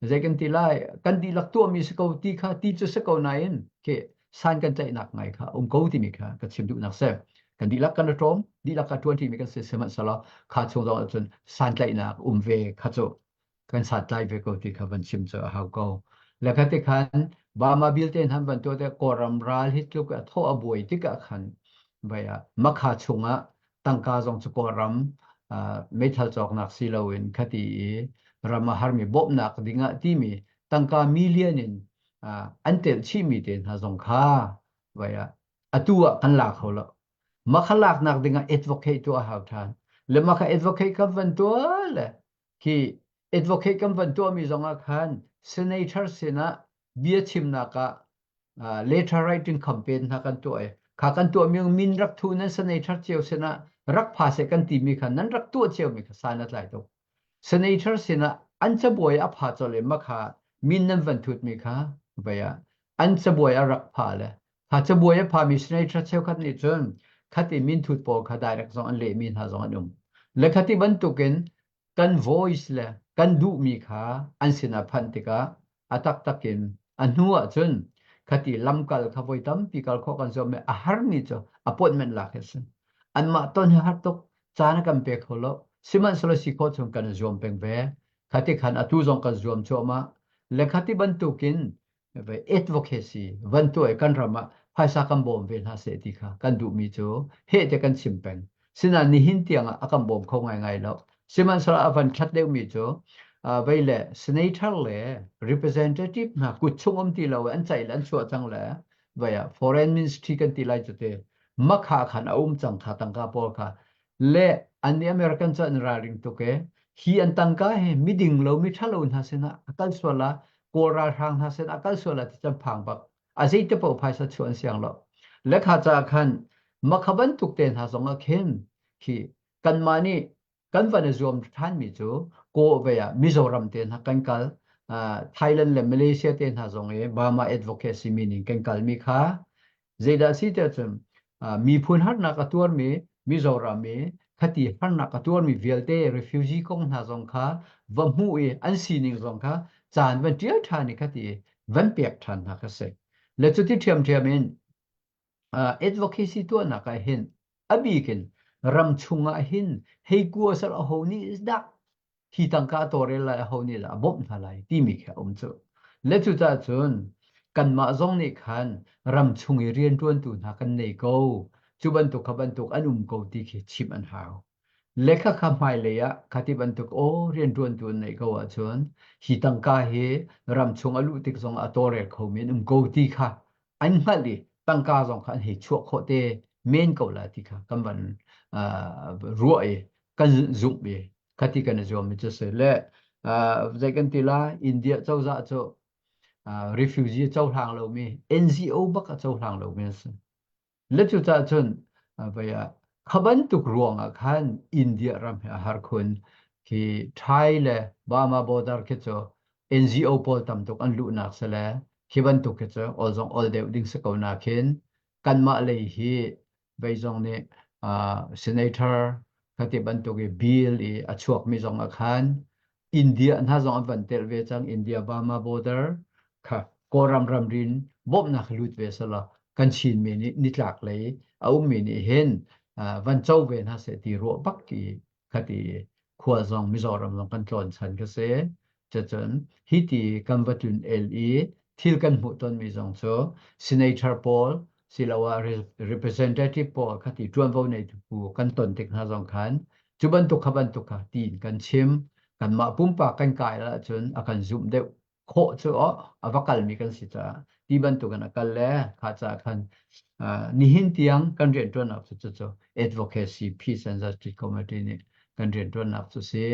zei kan ti lai kan dihlak tuahmi si ko ti kha ti cu si ko nain ke san kan tlaihnak ngai kha um ko timi kha ka chim duhnak si kan dihlak kan ṭawm dihlak ka ṭuan timi kan si sihmanhsehlaw kha chung zong ahcun san tlaihnak um ve kha cu kan santlai ve ko ti kha van chim cu a hau ko. Le kha ti khan Burma bill te han van tuah te Kawlram ral hi tluk a thaw a buai tikah khan vai ah makha chungah tangka zong cu Kawlram Meithal cawknak si loin khati i ram a harmi bawmhnak dingah timi tangka million in an telh chihmi te hna zong kha vai ah atu ah kan la kho lo. Mah kha laknak dingah advocate tuah a hau ṭhan. Le mah kha advocate kan van tuah le khi advocate kan van tuahmi zongah khan senator sinah bia chimnak ah letter writing campaign hna kan tuah i kha kan tuahmi min rak thu nan senator cio sinah rak pha seh kan timi kha nan rak tuah ciomi kha san a tlai tuk. Senator sinah an cabuai a pha colh i makha min nan van thutmi kha vai ah an cabuai a rak pha le kha cabuai a phami senator cheukhat nih cun khati min thut pawl kha direct zong an lehmi hna zong an um. Le khati bantukin kan voice le kan duhmi kha an sinah phanh tikah a taktak in a hnu ah cun khati lamkal kha voi tampi kal khawh kan zuam i a harmi cu appointment lak hi a si. Anmah ton hi har tuk caan a kan pe kho lo. Sihmanhsehlaw si khawh chung kan i zuam peng ve. Khati khan atu zong kan zuam cuahmah. Le khati bantukin advocacy van tuah i kan ram ah phaisa kan bawm ve hna seh ti kha kan duhmi cu heh te kan chim peng. Sinain nihin tiang ah a kan bawm kho ngaingai lo. Sihmanhsehlaw a van ṭhat deuhmi cu vei le senator le representative hna kut chung um ti lo an ceih le an chuah cang le vei ah foreign ministry kan ti lai cu te makha khan a um cang kha tangka pawl kha le an nih American cu an ralring tuk e hi an tangka hi miding lo mi ṭhalo hna sinah a kal sual ah Kawl ralhrang hna sinah a kal sual ah ti can phang bak a zeite paoh phaisa chuah an siang lo lekha ca khan makha bantuk te hna zong ah khin khi kanmah nih kan van i zuam ṭhanmi cu kaw ve ah Mizoram te hna kan kal Thailand le Malaysia te hna zong i Burma advocacy meaning kan kalmi kha zeidah si tiah cun miphun harnak a tuarmi Mizoram i khati harnak a tuarmi vialte refugee kong hna zong kha va hmuh i an sining zong kha caan van ṭial ṭhan i khati van pek ṭhan hna kha si. Le cuti ṭhiamṭhiam in advocacy tuahnak ah hin a bik in ram chung ah hin hei kua sal aho nih dah hi tangka a tawlrel lai aho nih dah a bawmh hna lai timi khi a um cu. Le cucaah cun kanmah zong nih khan ram chung i rianṭuantu hna kan nei ko. Cu bantuk kha bantuk an um ko ti khi chimh an hau. Le khakha hmailei ah khati bantuk aw rianṭuantu an neih ko ahcun hi tangka hi ram chung a luh tik zong ah a tawlrel khomi an um ko ti kha an hngalh i tangka zong kha an hei chuah khawh te men ko la ti kha kan van ruah i kan zumh i khati kan i zuam i cu si le zei kan ti la India cozah cu refugee cohlang lomi NGO bak a cohlang lomi an si le cucaah cun vai ah kha bantuk ruang ah khan India ram hi a har khun khi Thai le Burma border khi cu NGO pawl tam tuk an luhnak si le khi bantuk khi cu ol zong ol deuh ding si ko na khin kanmah lei hi vei zong nih senator khati bantuk i bill i a chuakmi zong ah khan India hna zong an van telh ve cang India Burma border kha Kawlram ramrin bawmhnak lut ve sala kan Chinmi nih nitlak lei a ummi nih hin van co ve hna seh ti ruah bak i khati khua zong Mizoram zong kan tlawn chan ka si. Cucun hi ti kan va tlun el i thil kan hmuh tonmi zong cu senator pawl siloah representative pawl khati ṭuanvo neitu pu kan ton tik hna zong khan cu bantuk kha bantuk kha tiin kan chim kanmah pumpak kan kai ahcun a kan zumh deuh khawh cu a va kalmi kan si caah ti bantukin a kal le kha caah khan nihin tiang kan rianṭuannak cu cucu advocacy peace and justice committee nih kan rianṭuannak cu si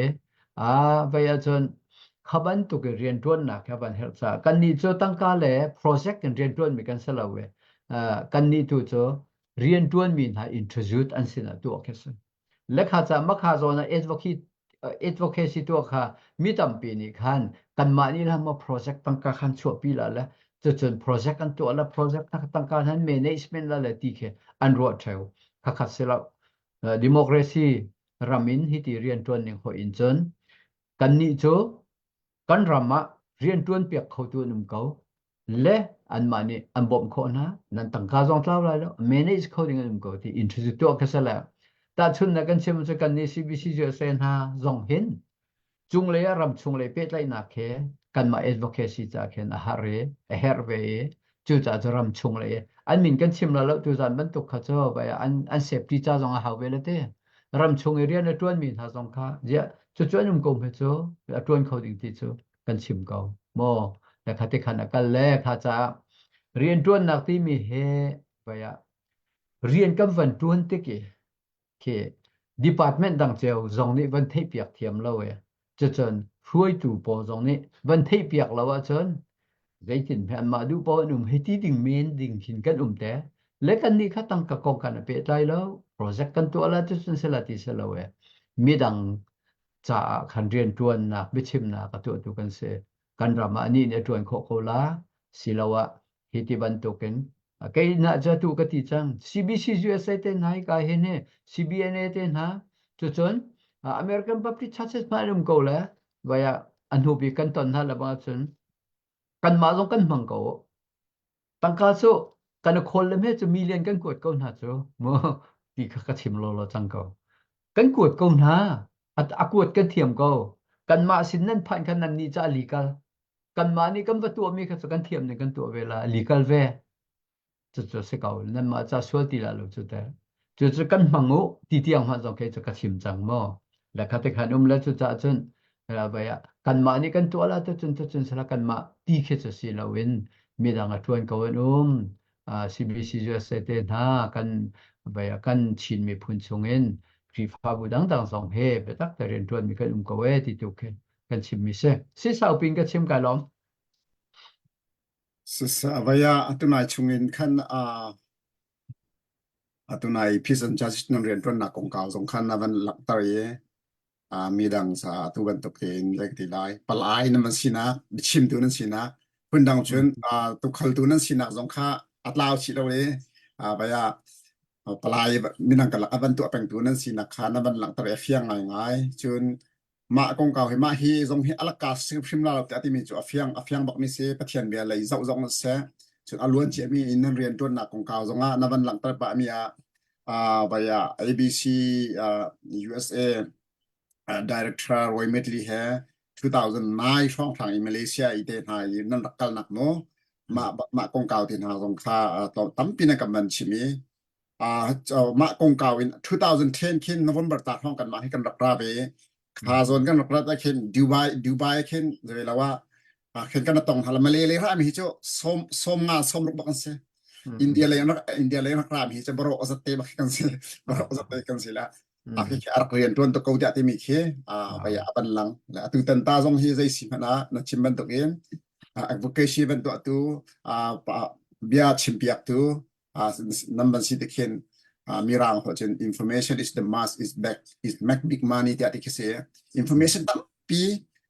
a vei ahcun kha bantuk i rianṭuannak kha van herh caah kannih cu tangka le project in rianṭuanmi kan si lo i kannih tu cu rianṭuanmi hna introduce an sinah tuah khi si Lekha ca makha zawn ah advocate advocacy tuah kha mi tampi nih khan kanmah nih lah maw project tangka khan chuahpi la le cucun project an tuah la project tangka han management la le ti khi an ruah theo khakhat si lo democracy ram in hiti rian tuan ning hoi in cun kannih cu kan ram ah rianṭuan piak khotu an um ko le anmah nih an bawmh khawh hna nan tangka zong tlau lai lo manage kho ding an um ko ti introduce tuah kha sale tahchunnak kan chim cu kan nih CBC USA hna zong hin cunglei ah ram chunglei pehtlaihnak he kanmah advocacy ca khin a har i a herh ve i cucaah cu ram chunglei an min kan chim la lo tu zan bantuk kha cu vai an an safety ca zong a hau ve le te. Ram chung i rian a ṭuanmi hna zong kha ziah cucu an um ko hme cu a ṭuan kho ding ti cu kan chim ko. Maw le kha ti khan a kal le kha caah rian ṭuannak timi he vai ah rian kan van ṭuan tik i khi department dang cio zong nih van theihpiak thiam lo e. Cucun hruaitu pawl zong nih van theihpiak lo ahcun zeitin hme anmah duh paoh an um hei ti ding men ding khin kan um te. Le kan nih kha tangka kong kan i pehtlai lo. Project kan tuah la cucun sila ti si lo e. Midang caah khan rianṭuannak biachimnak a tuahtu kan si. Kan ram ah nih nih a ṭuan khawh ko la. Siloah hi ti bantukin kei na cu atu ka ti cang CBC USA te hna hi ka hin hi CBNA te hna cucun American Baptist Churches hmanh an um ko le vai ah a hnu bik kan ton hna le bang ahcun kanmah zong kan hmang ko tangka cu kan khawl le hme cu million kan kuat ko hna cu mu ti kha ka chim lo lo cang ko kan kuat ko hna a kuat kan thiam ko kanmah sin nan phanh khan nan nih ca legal kanmah nih kan va tuahmi kha cu kan thiam ning kan tuah ve la legal ve cucu si ko nanmah ca sual ti la lo cu te cucu kan hmang u ti tiang hmanh zong kei cu ka chim cang maw le kha te khan um le cu ca cun vai ah kanmah nih kan tuah la tu cun tu cun sala kanmah ti khi cu si lo in midang a tuan ko an um CBC USA te hna kan vai ah kan Chin miphun chungin Khrihfabu dangdang zong he biatak te rian tuan mi kan um ko e ti tu khi kan chimmi si. Si saupin ka chim kai lawm. Avaya atunai chungin khan a atunai peace and justice nan rian tuannak kongkau zong khan na van langhter i midang sa tu bantuk tein lek ti lai palai nan van sinak biachimtu nan sinak phundang cun tukhaltu nan sinak zong kha atlau chih lo i vaya palai minang kalak avan tuah pengtu nan sinak kha na van langhter i a fiang ngaingai cun Mah kongkau hi mah hi zong hi alaka hrimhrim la lo tiah timi cu a fiang a fiang bakmi si Pathian bia lei zoh zong seh cun a luan ciami in nan rian ṭuannak kongkau zongah na van langhter pahmi ah uh, vaya ABC uh, USA uh, director Roy Medley he 2009 hrawnghrang i Malaysia i te hna i nan rak kalnak mu mah mah kongkau te hna zong kha uh, tampi na kan van chim i uh, mah kongkau in 2010 khin November ta hrawng kan mah hi kan rak ra ve kha zawn kan rak rat ah khin Dubai Dubai khin zei lo ah khin kan tong hala Malay le ra mi hi chu som som nga som ruk bak an si India le rak India le rak ra mi hi chu baro azat te bak kan si baro azat te kan si la a khi khi arak rian tuan to ko dia ti mi khi a vai a ban lang la atu tan ta zong hi zei si hmana na chim bantuk in advocacy ban tu tu bia chim piak tu nan van si te khin mirang ho cun information is the must is back is make big money tiah ti khi si information tampi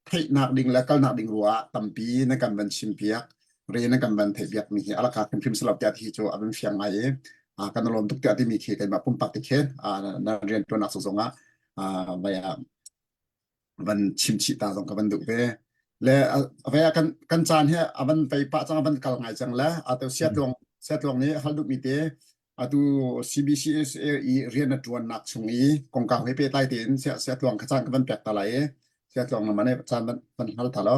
theihnak ding le kalnak ding rua tampi na kan van chim piak re na kan van theih piak mi hi alaka hrimhrim salo tiah ti cu a van fiang ngai i kan lawm tuk tiah timi khi keimah pumpak ti khin na rian tuanak zong ah vai ah van chim chih ta zong ka van duh ve le ve kan kan caan hi a van vei pah cang a van kal ngai cang le atu siatluang siatluang nih hal duh mi te atu CBCSA i rian a tuan nak chung i kongkau he pehtlai tein sia siatluang kha caan ka van pek ta lai i siatluang na mane caan van van hal ta lo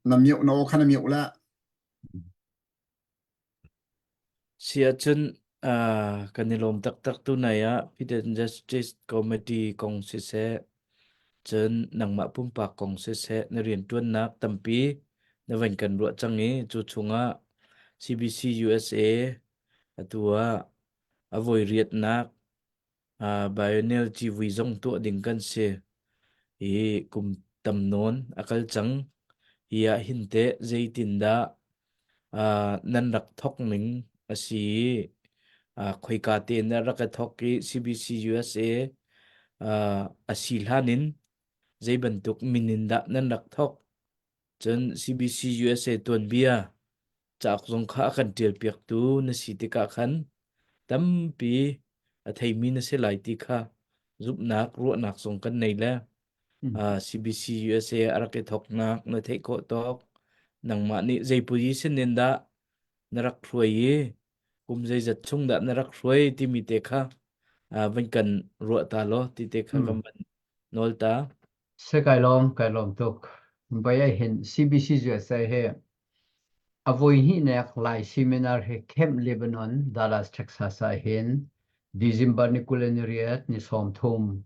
na miu na kha na miu la Si ahcun kan i lawm taktak tunai ah Peter Justice Committee kong siseh, cun nangmah pumpak kong siseh na rianṭuannak tampi na van kan ruah cang i cu chungah CBC USA atu ah a voi riatnak Biennial civui zong tuah ding kan si i kum tam nawn a kal cang. Hi ah hin teh zeitindah nan rak thawk ning a si i khoika te in dah rak i thawk i CBC USA a si hlan in zei bantuk min in dah nan rak thawk? Cun CBC USA tuanbia cauk zong kha a kan ṭialpiaktu na si tikah khan tampi a theimi na si lai ti kha zumhnak ruahnak zong kan nei le uh, CBC USA a rak i thawknak na theih khawh tawk nangmah nih zei position in dah na rak hruai i kum zeizat chung dah na rak hruai timi te kha uh, van kan ruah ta law ti te kha kan van nawl ta. Se kai lawm kai lawm tuk. Bai ai hin CBC USA he. A voihnihnak Lai Seminar hi Camp Lebanon, Dallas, Texas ah hin December ni 28 ni 30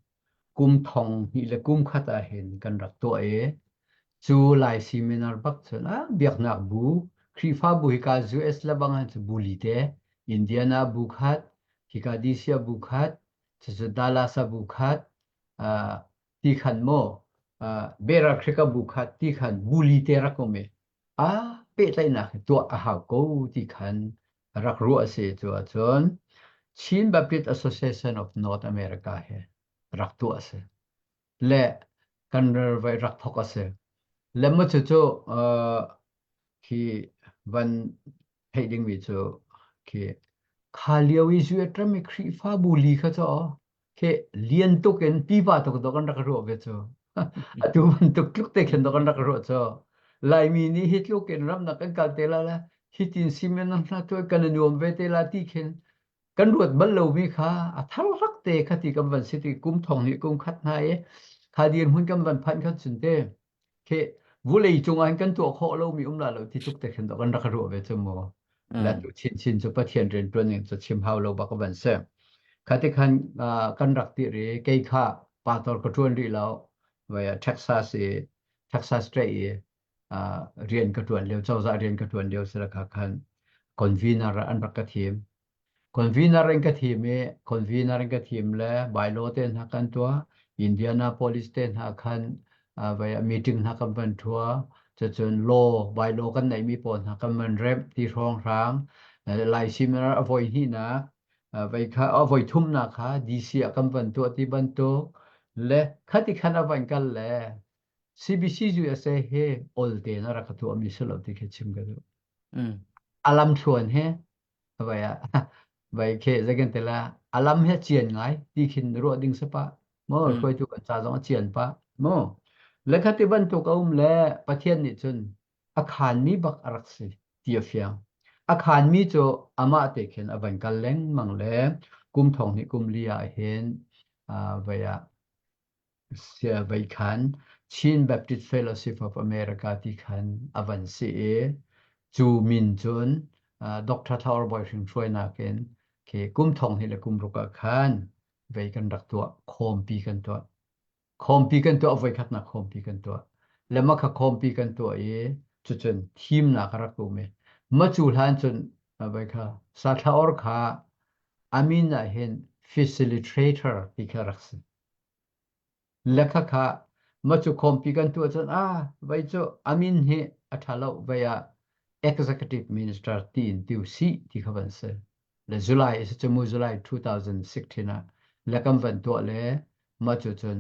kum thong hnih le kum khat ah hin kan rak tuah i cu Lai Seminar bak cun ah biaknak bu Khrihfabu hika US le bang cu bu li te Indiana bu khat hika DC bu khat cucu Dallas bu khat ti khan maw Bera Khrika bu khat ti khan bu li te rak um i a pehtlaihnak hi tuah a hau ko ti khan rak ruah a si cu ahcun Chin Baptist Association of North America hi rak tuah a si le kan vai rak thok a si le mu cu cu khi van theih dingmi cu khi kha lio i zuat ram i Khrihfabu li kha cu khi lian tuk in pipa tuk dawh kan rak ruah ve cu. Atu bantuk tluk te khin dawh kan rak ruah cu. Laimi nih hi tluk in ramnak kan kal te la le hi tin simen hna tu kan i nuam ve te la ti khin kan ruat bal lomi kha a thar rak te kha ti kan van si ti kum thong hnih kum khat hna i kha dirhmun kan van phanh khan cun te khi vulei cung ah hin kan tuah khawh lomi um la lo ti tluk te khin dawh kan rak ruah ve cu mu. La tu chin chin cu Pathian rian ṭuan ning cu chim hau lo bak van si. Kha ti khan kan rak ti ri kei kha pastor ka ṭuan rih lo vai Texas i Texas State i rian ka ṭuan lio cozah rian ka ṭuan lio sila kha khan convener an rak ka thim. Convener in ka thim i convener in ka thim le bylaw te hna kan tuah. Indianapolis te hna khan vai meeting hna kan van thua. Cucun law bylaw kan neihmi pawl hna kan van remh ti hrawnghrang. Lai seminar a voi hnihnak vai kha a voi thumnak kha DC ah kan van tuah ti bantuk le khati khan a van kal le CBC USA he ol tein a rak ka tuahmi si lo ti khi chim ka duh. A lamthluan he vai ah vai khe zaken te la alam he chian ngai ti khin ruah ding sapa mo hruaitu kan ca zong a chian pa mo le khati bantuk a um le Pathian nih cun a khan mi bak a rak si ti a fiang a khan mi cu amah te khin a van kal lengmang le kum thong hnih kum li ah hin vai ah vai khan Chin Baptist Fellowship of America ti khan a van si i cu min cun Dr. Thor Bawi Hring hruainak in khi kum thong hnih le kum ruk ah khan vei kan rak tuah khawmpi kan tuah khawmpi kan tuah voi khatnak khawmpi kan tuah le mah kha khawmpi kan tuah i cucun thimnak a rak um i ma cu hlan cun vai kha sathla or kha amin ah hin facilitator ti kha rak si Le khakha macu khawmpi kan tuah cun ah vai cu amin hi a ṭha lo vai ah executive minister tiin ti usih ti kha van si. Le July a si cu mu July 2016 ah le kan van tuah le mah cu cun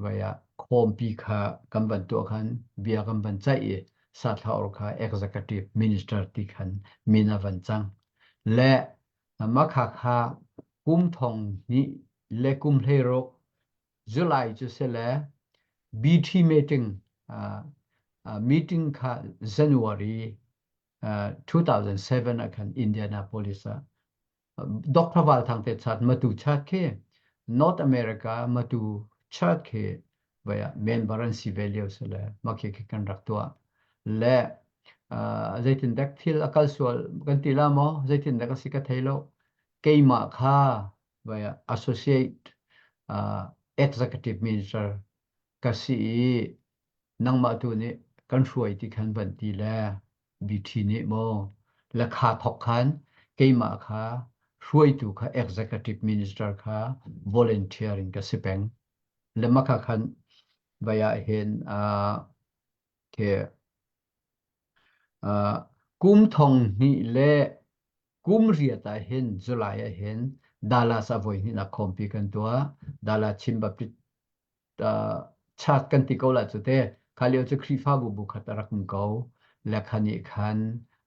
vai ah khawmpi kha kan van tuah khan bia kan van ceih i sathlaur kha executive minister ti khan min a van cang. Le mah kha kha kum thong hnih le kum 16 July cu si le BT meeting uh, uh, meeting kha January uh, 2007 ah khan Indianapolis ah Dr. Val Thang te chat matu chat khi North America matu chat khi vaya member an si ve lio si le makhi khi kan rak tuah le zeitin dek thil a kal sual kan ti la maw zeitin dek a si ka thei lo keimah kha vaya associate uh, executive minister ka si i nangmah tu nih kan hruai ti khan van ti le BT nih maw le kha thok khan keimah kha hruaitu kha executive minister kha volunteer in ka si peng le maka khan vaya hin uh, ke uh, kum thong hnih le kum riat ah hin July ah hin Dallas ah voi hnihnak khawmpi kan tuah Dallas Chin Baptist uh, chat kan ti ko la cu te kha lio cu Khrihfabu bu khat a rak um ko le kha nih khan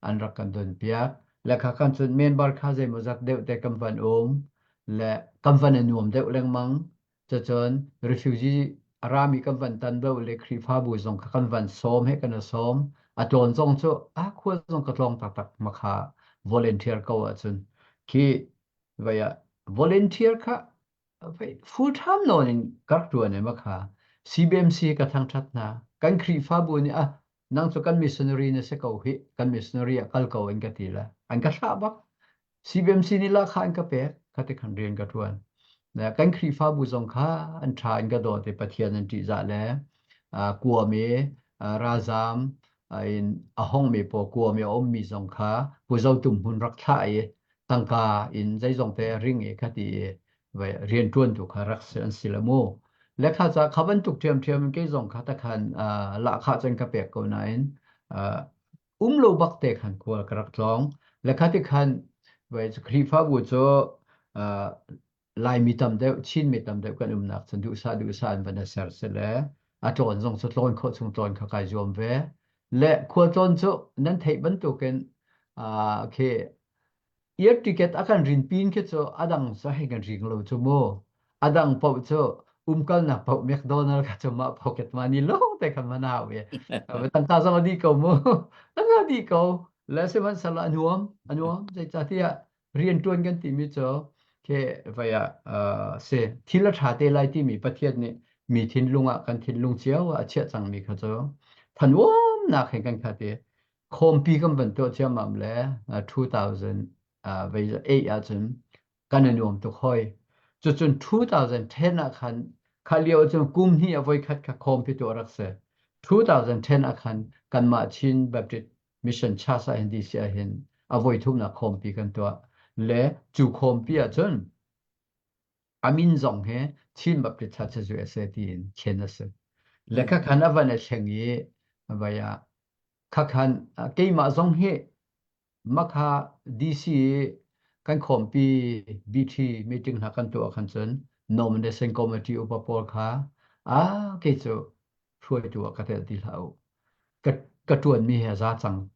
an rak kan don piak le kha khan cun member kha zeimawzat deuh te kan van um le kan van i nuam deuh lengmang Cucun refugee a rami kan van tan deuh le Khrihfabu zong kha kan van sawm he kan i sawm. A tlawn zong cu a khua zong ka tlawng taktak ma kha volunteer ko ahcun khi vai ah volunteer kha full time nawn in ka rak ṭuan i ma kha CBMC ka thangṭhat hna. Kan Khrihfabu nih a. Nang cu kan missionary na si ko hih, kan missionary ah kal ko an ka ti le an ka thlah bak. CBMC nih lahkhah an ka pek, kha ti khan rian ka ṭuan. Kan Khrihfabu zong kha an ṭha in ka dawt i Pathian an ṭihzah le kuam i ralzaam in a hongmi pawl kuam i a ummi zong kha Pu Zo Tum Hmun rak thlah i tangka in zeizong te ring i kha ti i rianṭuantu kha rak si an si le mu. Le kha ca kha bantuk ṭhiamṭhiam in kei zong kha takhan lahkhah cun ka pek ko nain um lo bak te khan khual ka rak tlawng. Le kha ti khan Khrihfabu cu Laimi tam deuh, Chinmi tam deuh kan umnak cun duhsah duhsah in van i ser si le a tlawn zong cu tlawn khawh chung tlawn kha kai zuam ve. Le khualtlawn cu nan theih bantukin khi Air ticket a kan rin pin khi cu a dang cu hei kan ring lo cu mu. A dang paoh cu umkalnak paoh McDonald kha cu mah pocket money lawng te khan man hau i. Tangka zong a dih ko mu. Tangka a dih ko. Le sihmanhsehlaw a nuam, a nuam. Zeicahtiah rianṭuan kan timi cu khi vai ah si thil a ṭha te lai timi Pathian nih mi thinlung ah kan thinlung cio ah a chiah cangmi kha cu thanuamnak he kan khat i Khawmpi kan van tuah ciammam le 2008 ahcun kan i nuam tuk hoi. Cucun 2010 ah khan kha lio ahcun kum hnih a voikhat kha khawmpi tuah rak si. 2010 ah khan kanmah Chin Baptist Mission Church ah hin DC ah hin a voi thumnak khawmpi kan tuah. Le cu khawmpi ahcun a min zong hi Chin Baptist Church USA tiin thlen a si. Le kha khan a van a thleng i vai ah Khakhan keimah zong hi makha DC i kan khawmpi BT meeting hna kan tuah khan cun nomination committee upa pawl kha a kei cu hruaitu ah ka tel ti hlah u. Ka ka ṭuanmi he a za cang.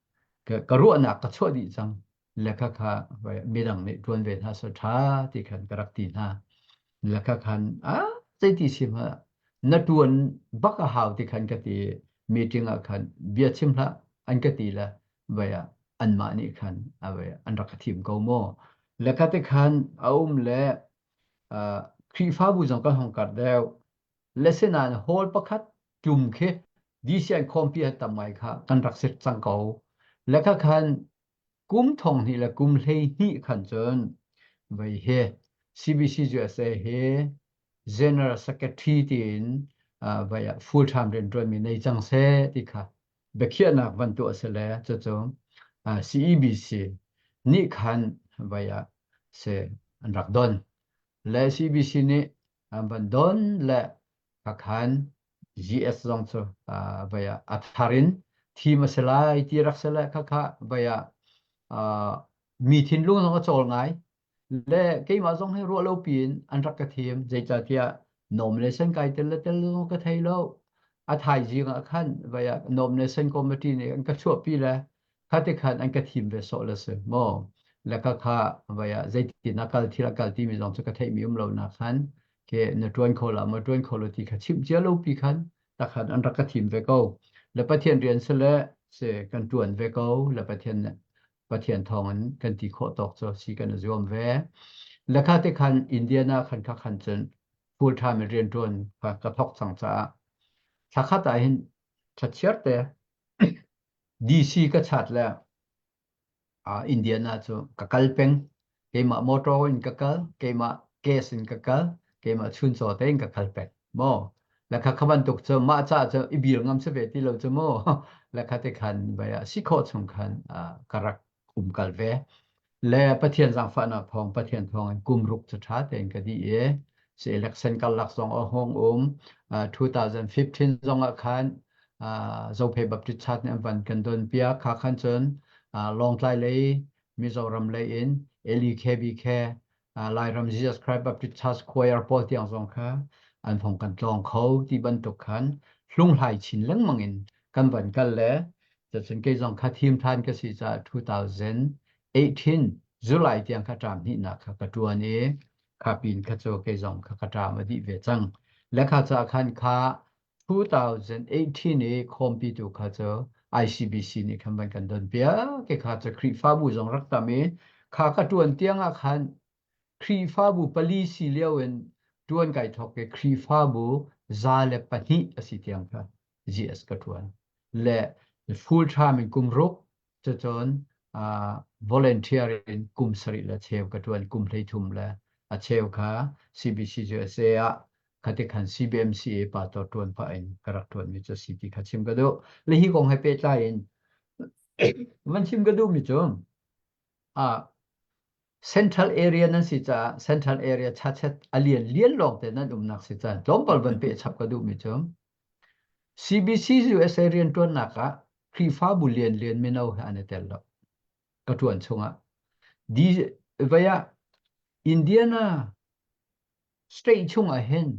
Ka, ka ruahnak ka chuah dih cang. Le kha kha midang nih ṭuan ve hna seh ṭha ti khan ka rak ti hna. Le kha khan a zeiti si hmanh na ṭuan bak a hau ti khan ka ti meeting ah khan bia chim hlah an ka ti le vai ah anmah nih khan a vai an rak ka thim ko maw. Le kha te khan a um le Khrihfabu zong kan hong karh deuh. Le sinain hall pakhat tlum khi DC an khawmpi an tam ngai kha kan rak sit cang ko. Le kha khan kum thong hnih le kum 12 khan cun vei hi CBC USA hi General Secretary tiin vei ah full time rianṭuanmi nei cang seh ti kha biakhiahnak van tuah si le cucu CEBC nih khan vei ah si an rak don. Le CBC nih an van don le khan GS zong cu vai ah a thar in thim a si lai ti rak si le khakha vai ah mi thinlung zong a cawl ngai le keimah zong hi ruah lo piin an rak ka thim zeicahtiah nomination kai tel le tel zong ka thei lo a thaizing ah khan vai ah nomination committee nih an ka chuahpi le kha te khan an ka thim ve sawh le si maw le ka kha vai ah zeitin a kal thil a kal timi zong cu ka theihmi um lo na khan ke na ṭuan kho la ma ṭuan kho lo ti kha chimh cia lo pi khan takhan an rak ka thim ve ko le Pathian rian si le se kan ṭuan ve ko le Pathian Pathian thawng in kan ti khawh tawk cu si kan i zuam ve le kha te khan Indiana khan kha khan cun full time in rian ṭuan kha ka thawk cang caah thla khat ah hin thlachiar te DC ka chat le Indiana cu ka kal peng. Keimah motor in ka kal, keimah gas in ka kal, keimah chuncaw tein ka kal peng. Maw? Le kha kha bantuk cu mah ca cu i bil ngam si ve ti lo cu mu. Le kha te khan vai ah si khawh chung khan ka rak umkal ve. Le Pathian zaangfahnak thawng Pathian thawng in kum ruk cu ṭha tein ka dih i si election karlak zong a hung um. 2015 zong ah khan Zophei Baptist Church nih an van kan don piak. Kha khan cun Lawngtlai lei Mizoram lei in LEKBK Lairam Jesus Christ Baptist Church Choir pawl tiang zong kha an hong kan tlawng kho ti bantuk khan hlunghlai chin lengmang in kan van kal le cun kei zong kha thim than ka si caah 2018 July tiang kha ṭam hnihnak kha ka ṭuan i kha pin kha cu kei zong kha ka ṭam a dih ve cang. Le kha ca khan kha 2018 i khawmpitu kha cu ICBC nih khan van kan don piak i kha cu Khrihfabu zong rak tam i kha ka ṭuan tiang ah khan Khrihfabu pali si lio in ṭuan kai thawk i Khrihfabu 102 a si tiang kha GS ka ṭuan. Le Full time in kum ruk cucun uh, volunteer in kum sarih le cheu ka ṭuan kum 13 le a cheu kha CBC USA ah khati khan CBMCA pa to ṭuan pah in ka rak ṭuan mi cu si ti kha chim ka duh. Le hi kong he pehtlai in van chim ka duh mi cu ah central area nan si caah central area chachet a lian lian lawng te nan umnak si caan tlawmpal van peh chap ka duh mi cu CBC USA rianṭuannak ah Khrihfabu lianlian mino he an i tel lo. Ka ṭuan chungah. Di vei ah Indiana state chungah hin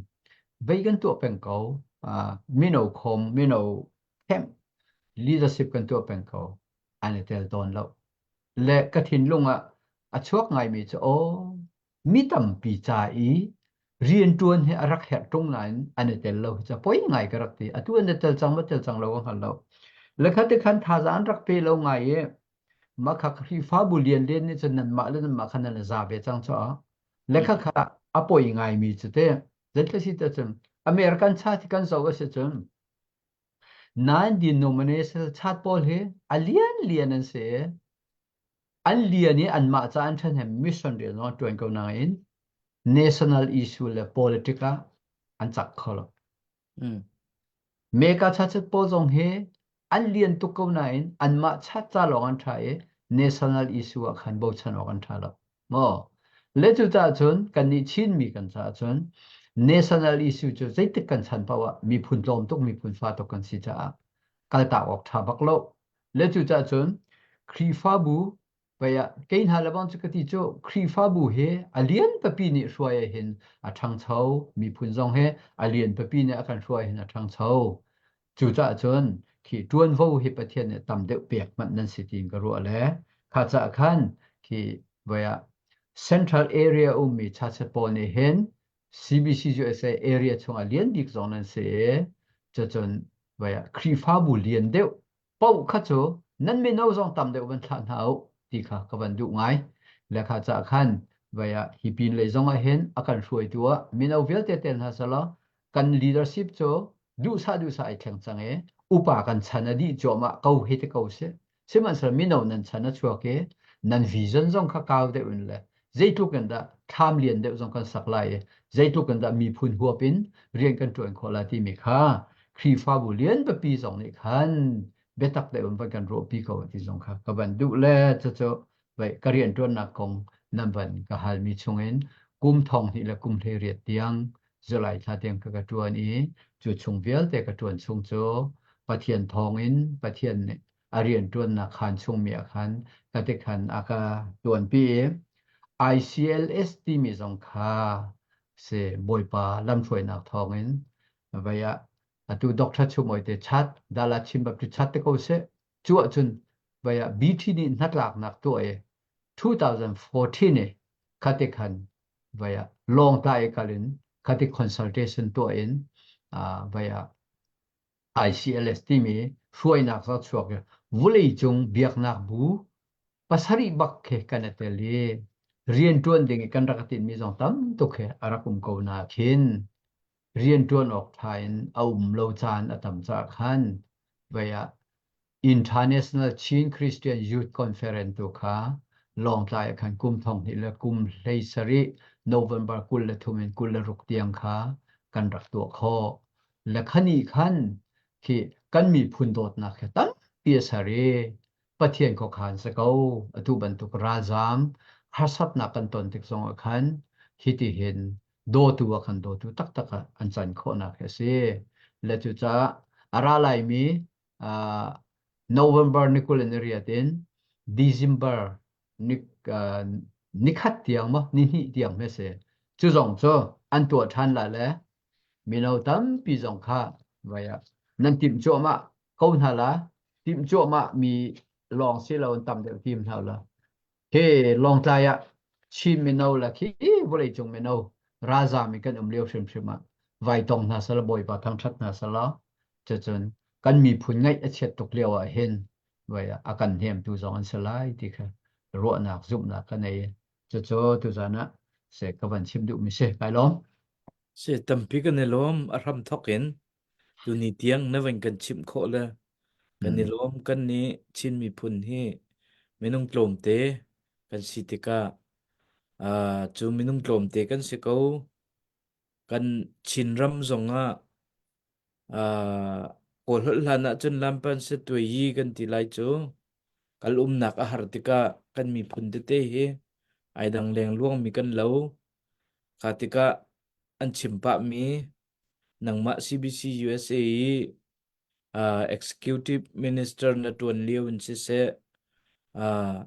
vei kan tuah peng ko. Uh, mino khom, mino camp leadership kan tuah peng ko. An i tel tawn lo. Le ka thinlung ah a chuak ngaimi cu aw mi tampi ca i rianṭuan hi a rak herh ṭung nain an i tel lo hi ca poi ngai ka rak ti. Atu an i tel cang ma tel cang lo ka hngal lo. Le kha ti khan thazaang an rak pe lo ngai i mah kha Khrihfabu lianlian nih cun nanmah le nanmah kha nan i za ve cang caah le kha kha a poi ngaimi cu te zeitluk si te cun American cha ti kan zoh a si cun nine denominational chat pawl hi a lianlian an si i an lian i anmah ca an ṭhahnem mission rian zong an ṭuan ko nain national issue le politic ah an cak kho lo. Mm. Meka chachat pawl zong hi an lian tuk ko nain anmah chat ca lawng an ṭha i national issue ah khan bochan awk an ṭha lo. Maw? Le cucaah cun kannih Chinmi kan caah cun national issue cu zeitik kan chan paoh ah miphun tlawm tuk miphun fa tuk kan si caah kaltak awk ṭha bak lo. Le cucaah cun Khrihfabu pei ah kei hna le bang cu ka ti cu Khrihfabu hi a lian pipi nih hruai ah hin a ṭhangcho miphun zong hi a lian pipi nih a kan hruai hin a ṭhangcho. Cucaah cun khi ṭuanvo hi Pathian nih tam deuh pek hmanh nan si tiin ka ruah le kha caah khan khi voi ah Central Area ummi church pawl nih hin CBC USA area chungah lian bik zong nan si i cucun voi ah Khrihfabu lian deuh paoh kha cu nan mino zong tam deuh van thlah hna u ti kha ka van duh ngai. Le kha caah khan vai ah hi pin lei zong ah hin a kan hruaitu ah mino vialte tel hna selaw kan leadership cu duhsah duhsah ai thleng cang i upa kan chan a dih cuahmah ko hi te ko si. Sihmanhsehlaw mino nan chan a chuak i nan vision zong kha kau deuh in le zeitluk in dah thlam lian deuh zong kan sak lai i zeitluk in dah miphun huap in rian kan ṭuan khawh lai timi kha Khrihfabu lian pipi zong nih khan biatak deuh in van kan ruahpi ko ti zong kha ka van duh le cucu vai ka rianṭuannak kong nan van ka halmi chungin kum thong hnih le kum 18 tiang July thla tiang ka ka ṭuan i cu chung vialte ka ṭuan chung cu Pathian thawngin Pathian nih a rianṭuannak khaan chungmi ah khan ka ti khan a ka ṭuanpi i ICLS timi zong kha si Bawipa lamhruainak thawngin vei ah atu Dr. Chumoi te chat Dala Chin Baptist chat te ko seh cu ahcun vei ah BT nih hnatlaknak tuah i 2014 i khati khan vei ah Lawngtlai i kal in khati consultation tuah in vei ah ICLS timi hruainak za chuak i vawleicung biaknak bu pasarih bak khi kan i tel i rianṭuan ding i kan rak i tinhmi zong tam tuk hi a rak um ko na khin rianṭuan awk ṭha in a um lo caan a tam caah khan vei ah International Chin Christian Youth Conference tu kha Lawngtlai ah khan kum thong hnih le kum 17 November 23 in 26 tiang kha kan rak tuah khawh. Le khani khan khi kan miphun dawtnak he tampi a ser i Pathian khuakhan si ko. Atu bantuk ralzaam harsatnak kan ton tik zong ah khan hiti hin dawtu a kan dawtu taktak ah an can khawhnak hi a si. Le cucaah a ra laimi uh, November ni 28 in December ni, uh, nikhat tiang maw ni hnih tiang hme si. Cu zong cu an tuah ṭhan la le mino tampi zong kha vai ah nan timh cuahmah ko hna la timh cuahmah mi lawng si lo tam deuh tim hna la he Lawngtlai ah Chin mino la khi vawleicung mino ralzaam in kan um lio hrimhrim ah vai tong hna sala Bawipa thangṭhat hna sala cucun kan miphun ngaih a chiat tuk lio ah hin vai ah a kan hnemtu zong an si lai ti kha ruahnak zumhnak ka nei cucu tuzan ah se ka van chim duhmi si kai lawm Si tampi kan i lawm a hram thok in tuni tiang na van kan chimh khawh le. Kan i lawm kan nih Chin miphun hi minung tlawmte kan si tikah uh, cu minung tlawmte kan si ko. Kan Chinram zongah uh, Kawl holh hlan ahcun lampan satuayi kan ti lai cu. Kal umnak a har tikah kan miphun tete hi ai dang lengluangmi kan lo. Kha tikah an chim pahmi nangmah CBC USA i uh, executive minister na ṭuan lio in siseh, uh,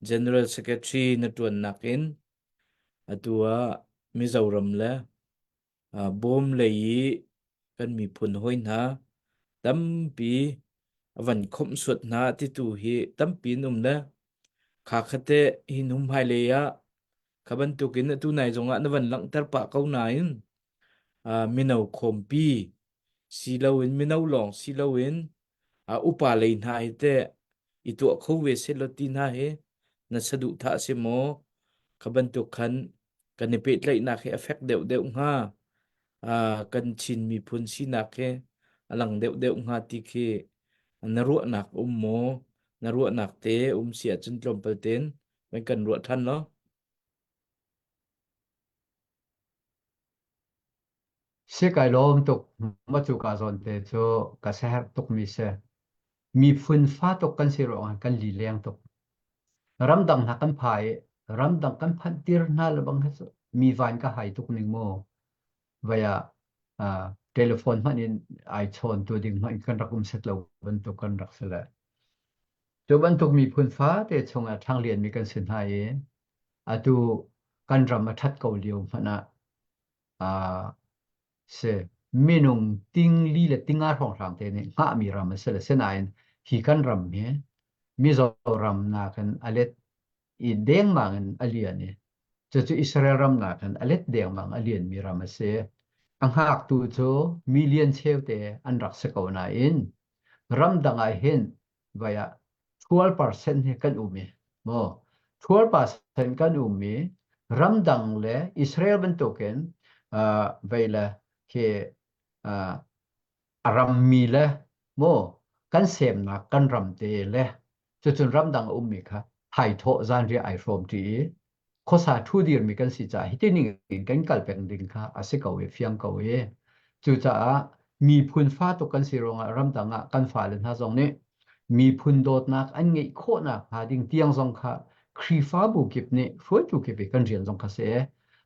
general secretary na ṭuannak in atu ah Mizoram le uh, Bawm lei i kan miphun hawi hna tampi a van khawmhsuat hna titu hi tampi an um le kha khate hi hnu hmailei ah kha bantukin atu nai zongah na van langhter pah ko nain uh, mino khawmpi si loin mino lawng si loin uh, upa lei hna hi teh i tuah kho ve sehlaw ti hna hi na saduhthah a si maw? Kha bantuk khan kan i pehtlaihnak hi a fek deuhdeuh hnga. Uh, kan Chin miphun sinak hi a lang deuhdeuh hnga ti khi na ruahnak um maw? Na ruahnak te um si ahcun tlawmpal tein van kan ruah ṭhan law. Si kai lawm tuk. Ma cu ka zawn te cu ka siaherh tukmi si. Miphun fa tuk kan si ruangah kan lileng tuk. Ramdang hna kan pha i ramdang kan phanh tir hna le bang hi cu mi van ka hai tuk ning mu. Vai ah uh, telephone hmanh in ai chawn tu ding hmanh kan rak um set lo bantuk kan rak si le. Cu bantuk miphun fate chungah ṭhanglianmi kan si hna i atu kan ram a ṭhat ko lio hmanh ah uh, si minung tingli le tinga hrawnghrang te nih hngahmi ram a si le sinain hi kan ram hi Mizoram nakin a let i dengmang in a lian i cucu Israel ram nakin a let dengmang a lianmi ram a si. A hngaktu cu million cheute an rak si ko nain ramdang ah hin vai ah 12% hi kan um i maw 12% kan um i ramdang le Israel bantukin uh, vei le khi uh, a rammi le maw kan semnak kan ram te le cucun ramdang a ummi kha thaithawh zanriah ai hrawm ṭi i khuasa ṭhu dirmi kan si caah hiti ning in kan kal peng ding kha a si ko i fiang ko i cucaah miphun fa tuk kan si ruangah ramdang ah kan fale hna zong nih miphun dawtnak an ngeih khawhnak hnga ding tiang zong kha Khrihfabu kip nih hruaitu kip i kan rian zong kha si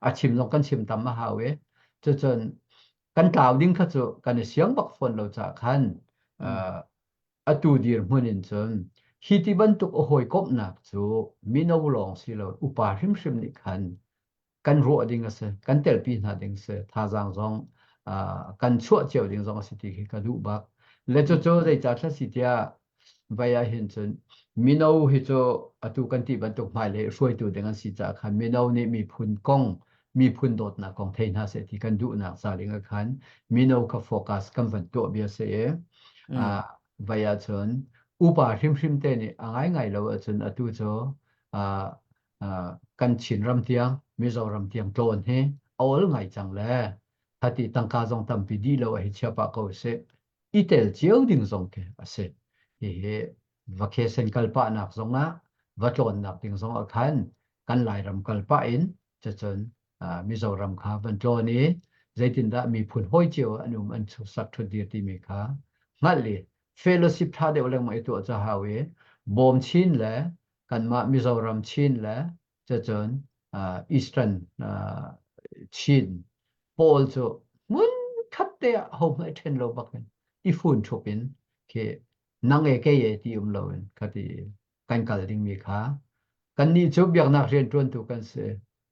a chim zong kan chim tam a hau i cucun kan tlau ding kha cu kan i siang bak fawn lo caah khan uh, atu dirhmun in cun hi ti bantuk a hawikomhnak cu mino lawng si lo upa hrimhrim nih khan kan ruah ding a si kan telpi hna ding si thazaang zong uh, kan chuah cio ding zong a si ti khi ka duh bak le cucu zeicah thla si tiah vai ah hin cun mino hi cu atu kan ti bantuk hmailei hruaitu ding an si caah khan mino nih miphun kong miphun dawtnak kong thei hna seh ti kan duhnak ca ding ah khan mino kha focus kan van tuah bia si i mm. vai ah cun upa hrimhrim te nih a ngaingai lo ahcun atu cu kan Chin ram tiang Mizoram tiang tlawn hi a ol ngai cang le hati tangka zong tampi dih lo a hi chia pah ko sih i tel cio ding zong khi a si. Hihi vacation kal pahnak zongah va tlawnnak ding zongah khan kan Lairam kal pah in cucun Mizoram kha van tlawn i zeitindah miphun hawi cio an um an sak ṭhut dir timi kha hngalh i fellowship ṭha deuh lengmang i tuah ca hau i Bawm Chin le kanmah Mizoram Chin le cucun Eastern Chin pawl cu hmun khat te ah hohmanh i ṭhen lo bak in i fun ṭhup in khi nang e kei e ti um lo in khati kan kal dingmi kha kannih cu biaknak rianṭuantu kan si.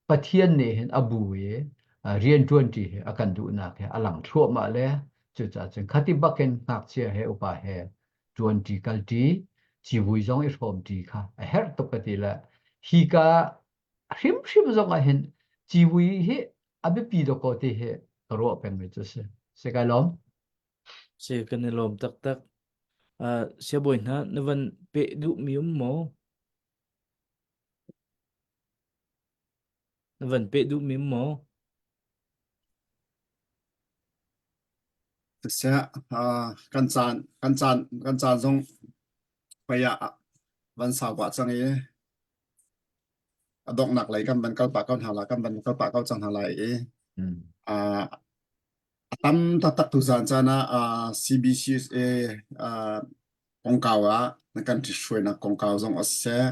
Pathian nih hin a bu i rianṭuanṭi hi a kan duhnak hi a lang thluahmah le cucaah cun khati bakin ngakchia he upa he ṭuanṭi kalṭi civui zong i hrawmṭi kha a herh tuk ka ti le hi ka hrimhrim zong ah hin civui hi a biapi dawkaw ti hi ka ruah pengmi cu si. Si kai lawm? Si kan i lawm taktak. Uh, siabawi hna na van peh duhmi um maw? Na van peh duhmi um maw? Siseh, kan caan kan caan kan caan zong pei ah van sau pah cang i a donghnak lei kan van kal pah ko hna la kan van kal pah ko cang hna lai i a tam taktak tu zan caan ah CBCUSA kongkau ah na kan ṭhithruainak kongkau zong a siseh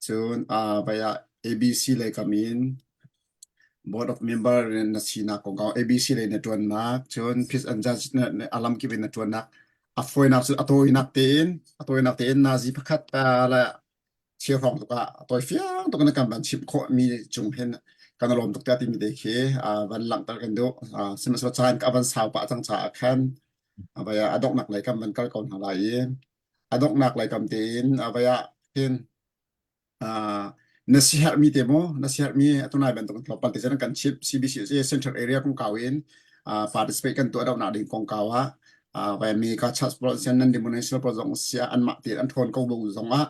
cun vai ah ABC lei kam in Board of Member na sinak kongkau ABC lei na ṭuannak cun Peace and Justice a lamkip in na ṭuannak a fawinak cu a tawinak tein a tawinak tein nazi pakhat le cheu hrawng tuk ah tawi fiang tuk na kan van chimh khawh mi cung hin kan lawm tuk tiah timi te khi van langhter kan duh. Sihmanhsehlaw caan ka van sau pah cang caah khan vai ah a donghnak lei kan van kal ko hna lai i a donghnak lei kam tein vai ah hin na siherhmi te maw na siherhmi atunai bantuk tlawmpal te cun kan chip CBC Central Area kongkau in participate kan tuah dohnak ding kongkau ah vai mi ka church pawl sian nan denominational pawl zong sia anmah te an ṭhawn ko bu zong ah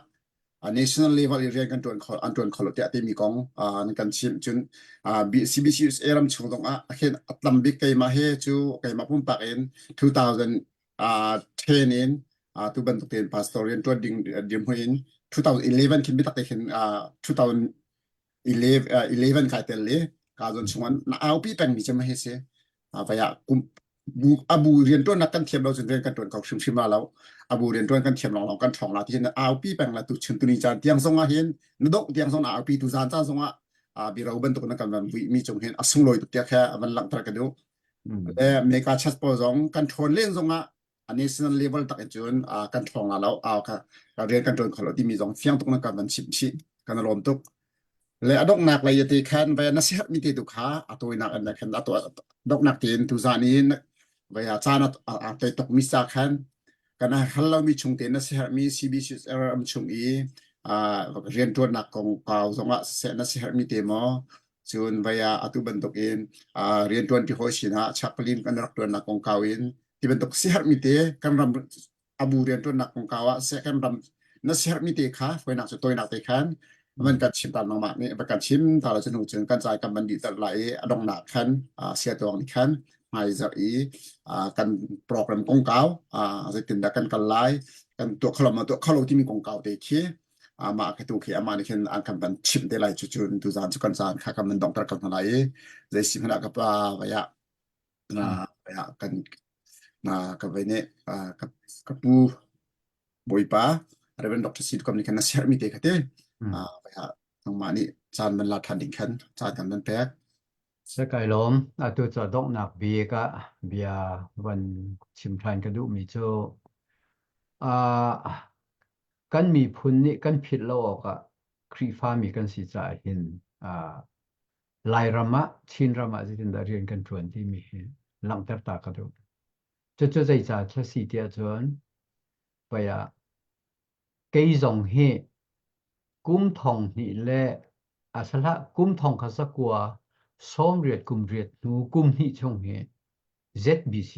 national level i rian kan ṭuan kho an ṭuan kho lo tiah timi kong an kan chimh cun CBC USA ram chung zong ah khin a tam bik keimah he cu keimah pumpak in 2010 in tu bantuk tein pastor rian ṭuan ding dirhmun in 2011 khin biatak te khin 2011 kai tel i ka zon chung na aupi pengmi cu ma hi si vai ah kum bu abu rian ṭuannak kan thiam lo cun rian kan ṭuan kho hrimhrim la lo abu rian ṭuan kan thiam lawng lawng kan ṭhawng la ti hin aupi peng la tu chun tuni caan tiang zong ah hin na dongh tiang zong na aupi tu zan caan zong ah biro bantuk na kan van vui mi cung hin a sunglawi tuk tiah kha van langhter ka duh le mega church pawl zong kan ṭhawn len zong ah a national level tak in cun kan ṭhawng la lo rian kan ṭuan kho lo timi zong fiang tuk na kan van chimh chih kan lawm tuk le a donghnak lei te khan vai na siherh mi te tu kha a tawinak an khan a donghnak tein tu zan in vai a caan a toi tuk mi sa khan kan hal lo mi chung te na siherh mi CBCR am chung i rian ṭuannak kong kau zongah seh na siherh mi te maw cun vai a atu bantuk in rian ṭuan ti hawi sinah chaplain kan rak ṭuannak kong kau in ti bantuk siherhmi te kan ram abu rianṭuannak kongkau ah seh kan ram na siherhmi te kha hruainak cu toinak te khan van kan chim ta nangmah nih va kan chim ta lo cu cun kan cai kan van dih ter lai i a donghnak khan sia tuang nih khan hmai zarh i kan program kongkau zeitindah kan kal lai kan tuah kholo ma tuah kholo timi kongkau te khi amah khi tu khi amah nih khin an kan van chimh te lai cu cun tu zan cu kan caan kha kan van donghter ko hna lai i zei si hmanh ah ka pa vai ah na kan na ka vai nih ka ka pu bawipa Reverend Dr. Sid kom nih khan na sermi te kha te nangmah nih caan man la ṭhan ding khan caan kan nan pek. Sakai lawm atu cu donghnak bik ah bia van chim ṭhan ka duhmi cu kan miphun nih kan philh lo awkah Khrihfami kan si caah hin Lairam ah Chinram ah zeitindah rian kan ṭuan timi hi langhter ta ka duh. Cucu zeicah thla si tiah cun pei ah kei zong hi kum thong hnih le a hlah kum thong kha zakua 90 kum riat hnu kum hnih chung hi ZBC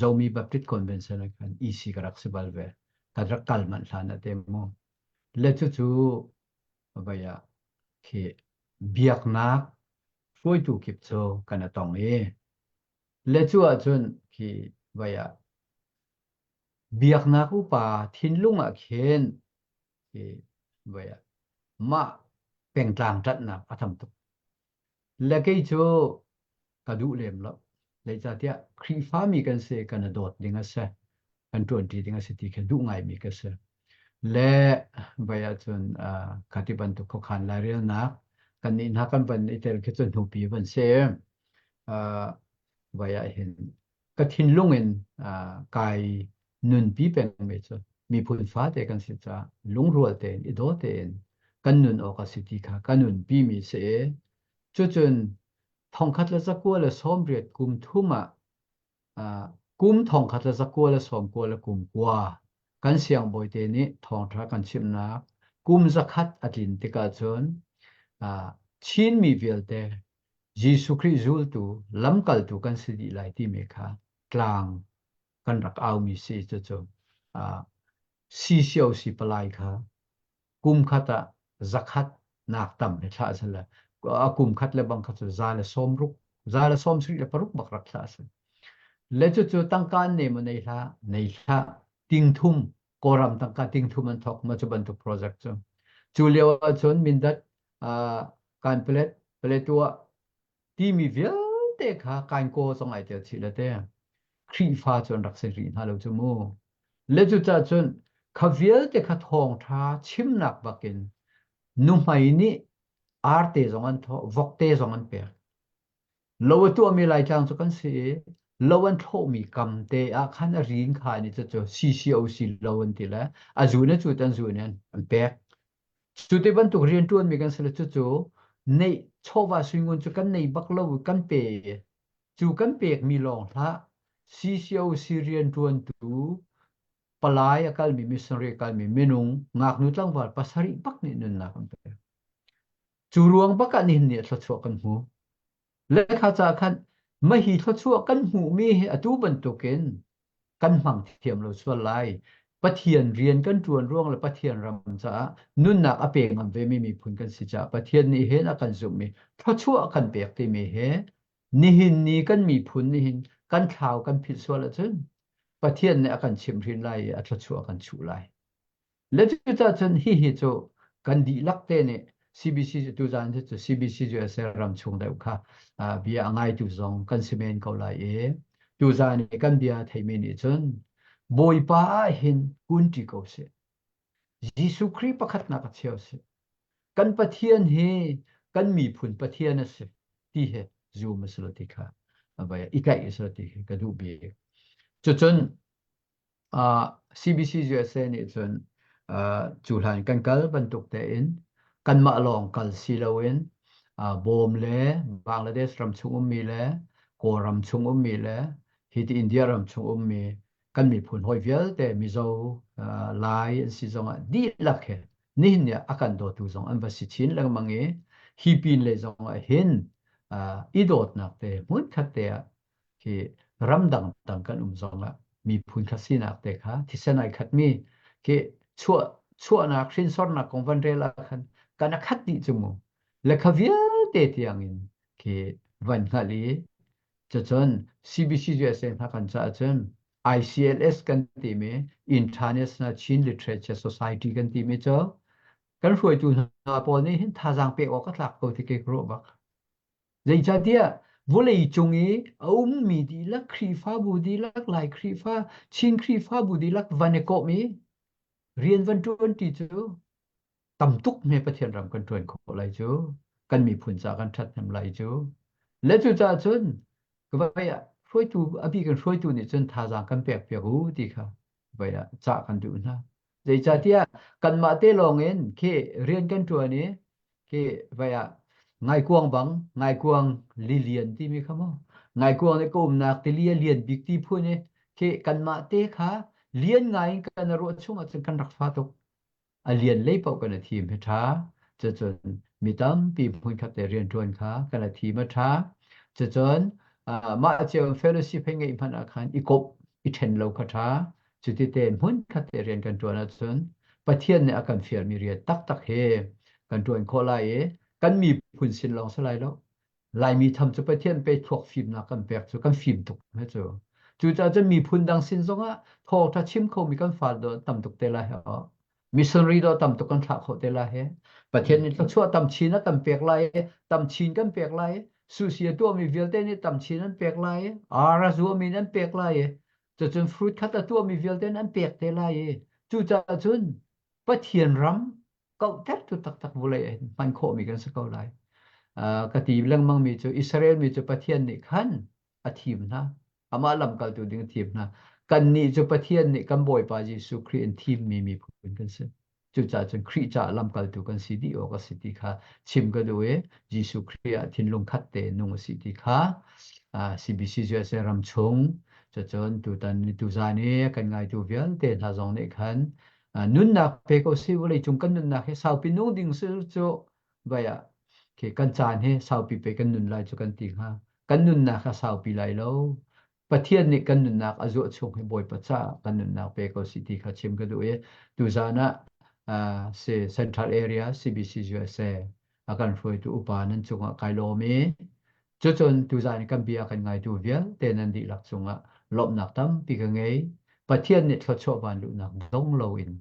Zomi Baptist Convention ah khan EC ka rak si bal ve. Ka rak kal manh hlan ah te mu. Le cucu vai ah khi biaknak hruaitu kip cu kan a tong i le cu ahcun khi vai ah biaknak upa thinlung ah khin khi vai ah mah pengtlang ṭanhnak a tam tuk. Le kei cu ka duh lem lo. Zeicahtiah Khrihfami kan si, kan i dawt ding a si, kan ṭuanṭi ding a si ti khi duh ngaimi ka si. Le vai ahcun kha ti bantuk khuakhan lairelnak kannih hna kan van i tel khi cu hnupi van si. Vai ah hin ka thinlung in kai nunpi pengmi cu miphun fate kan si caah lungrual tein i daw tein kan nun awk a si ti kha ka nunpi mi si i cucun 1980 kum thum ah kum 1999 kan siangbawi te nih thawngṭha kan chimhnak kum zakhat a tlin tikah cun Chinmi vialte Jesuh Khrih zultu lamkaltu kan si dih lai timi kha tlang kan rak aumi si cucu CCOC palai kha kum khat ah zakhat nak tam he thlah a si le a kum khat le bang kha cu za le sawm ruk za le sawm sarih le paruk bak rak thlah a si. Le cucu tangka an nei maw nei hlah, nei hlah. Ting thum, Kawlram tangka ting thum an thawk ma cu bantuk project cu. Cu lio ahcun Mindat, uh, Kanpalet, Paletwa timi vialte kha Kainkaw zong ai tel chih le te. Khrihfa cu an rak si rih hna lo cu mu. Le cucaah cun kha vialte kha thawngṭha chimnak bakin nuhmei nih arte zong an thawh, vokte zong an pek. Lo a tuahmi Laitlang cu kan si i lo an thlawhmi kam te ah khan a rin kha ni cu CCOC lo an ti le a zun a cut an zun in an pek. Cu ti bantuk rianṭuanmi kan si le cucu neih chawva suingun cu kan nei bak lo i kan pe i cu kan pekmi lawng hlah CCOC rianṭuantu palai a kalmi missionary a kalmi minung ngaknu tlangval pasarih bak nih nunnak an pek. Cu ruang bak ah nihin ni ah thluachuah kan hmu. Lekha ca khan mahi thluachuah kan hmuhmi hi atu bantukin kan hmang thiam lo sual lai. Pathian rian kan ṭuan ruang le Pathian ram caah nunnak a pe ngam vemi miphun kan si caah Pathian nih hin a kan zumhmi thluachuah kan pek timi hi nihin ni kan miphun nih hin kan thlau kan philh sual ahcun Pathian nih a kan chimhhrin lai i a thluachuah a kan chuh lai. Le cucaah cun hihi cu kan dihlak te nih CBC cu tuzaan cu CBC USA ram chung deuh kha bia a ngaitu zong kan si men ko lai i tuzaan i kan bia theimi nih cun Bawipa ah hin kunṭi ko sih. Jesuh Khrih pakhatnak a cheu sih. Kan Pathian hi kan miphun Pathian a si ti he zum a si lo ti kha vai i tlaih a si lo ti khi ka duh bik. Cucun CBC USA nih cun cu hlan kan kal bantuk tein kanmah lawng kal si loin Bawm le Bangladesh ram chung ummi le Kawlram chung ummi le hiti India ram chung ummi kan miphun hawi vialte Mizo, Lai an si zongah dihlak he nihin ni ah a kan dawtu zong an va si chin lengmang i hi pin lei zongah hin i dawtnak te hmunkhat te ah khi ramdang dang kan um zongah miphun kha sinak te kha thisen ai khatmi khi chuah chuahnak hrinsornak kong van rel ah khan kan a khat dih cu mu lekha vialte tiang in khi van hngalh i cucun CBC USA hna kan caah cun ICLS kan timi International Chin Literature Society kan timi cu kan hruaitu hna pawl nih hin thazaang pek awk a tlak ko ti kei ka ruah bak. Zeicahtiah vawleicung i a ummi dihlak Khrihfabu dihlak, Lai Khrihfa, Chin Khrihfabu dihlak van i kawmh i rian van ṭuan ṭi cu tam tuk hme Pathian ram kan ṭuan khawh lai cu. Kan miphun ca kan ṭhathnem lai cu. Le cucaah cun vai ah hruaitu a bik in hruaitu nih cun thazaang kan pek piak u ti kha vai ah cah kan duh hna. Zeicahtiah kanmah te lawng in khi rian kan ṭuan i khi vai ah ngaikuang bang ngaikuang lilian timi kha mu ngaikuang nih ka umnak tili a lian bik ti phun i khi kanmah te kha lian ngai in kan ruah chung ahcun kan rak fa tuk. A lian lei paoh kan i thim hi ṭha. Cucun mi tampi hmunkhat te rianṭuan kha kan i thim a ṭha. Cucun mah cio fellowship hei ngeih hmanh ah khan i kawp i ṭhen lo kha ṭha. Cuti tein hmunkhat te rian kan ṭuan ahcun Pathian nih a kan fialmi rian taktak hi kan ṭuan khawh lai i kan miphun sin lawng si lai lo. Laimi tham cu Pathian pe thluak fimnak kan pek cu kan fim tuk he cu. Cucaah cun miphun dang sin zongah thawngṭha chim khomi kan fa do tam tuk te lai he. Missionary do tam tuk kan thlah khawh te lai he. Pathian nih thluachuah tam chin a kan pek lai i tam chin kan pek lai i susi a tuahmi vialte nih tam chin an pek lai i ar a zuami nih an pek lai i cucun fruit khat a tuahmi vialte nih an pek te lai i cucaah cun Pathian ram kauhtertu taktak vulei ah hin hman khawhmi kan si ko lai. Ka ti lengmangmi cu Israel mi cu Pathian nih khan a thim hna. Amah lamkaltu ding a thim hna. Kannih cu Pathian nih kan Bawipa Jesuh Khrih in thimmi miphun kan si. Cucaah cun Khrih caah lamkaltu kan si dih awk a si ti kha chim ka duh i Jesuh Khrih ah thinlung khat tein nung a si ti kha CBC USA ram chung cucun tutan tuzan i kan ngaitu vialte hna zong nih khan nunnak pe ko si vawleicung kan nunnak hi saupi nung ding si cu vai ah khi kan caan hi saupi pe kan nun lai cu kan ti hnga kan nunnak a saupi lai lo Pathian nih kan nunnak a zuah chung hi Bawipa caah kan nunnak pe ko si ti kha chim ka duh i tuzaan ah si Central Area CBC USA a kan hruaitu upa nan cungah kai lawm i cucun tuzaan kan bia kan ngaitu vialte nan dihlak cungah lawmhnak tampi ka ngei. Pathian nih thluachuah van luhnak dong loin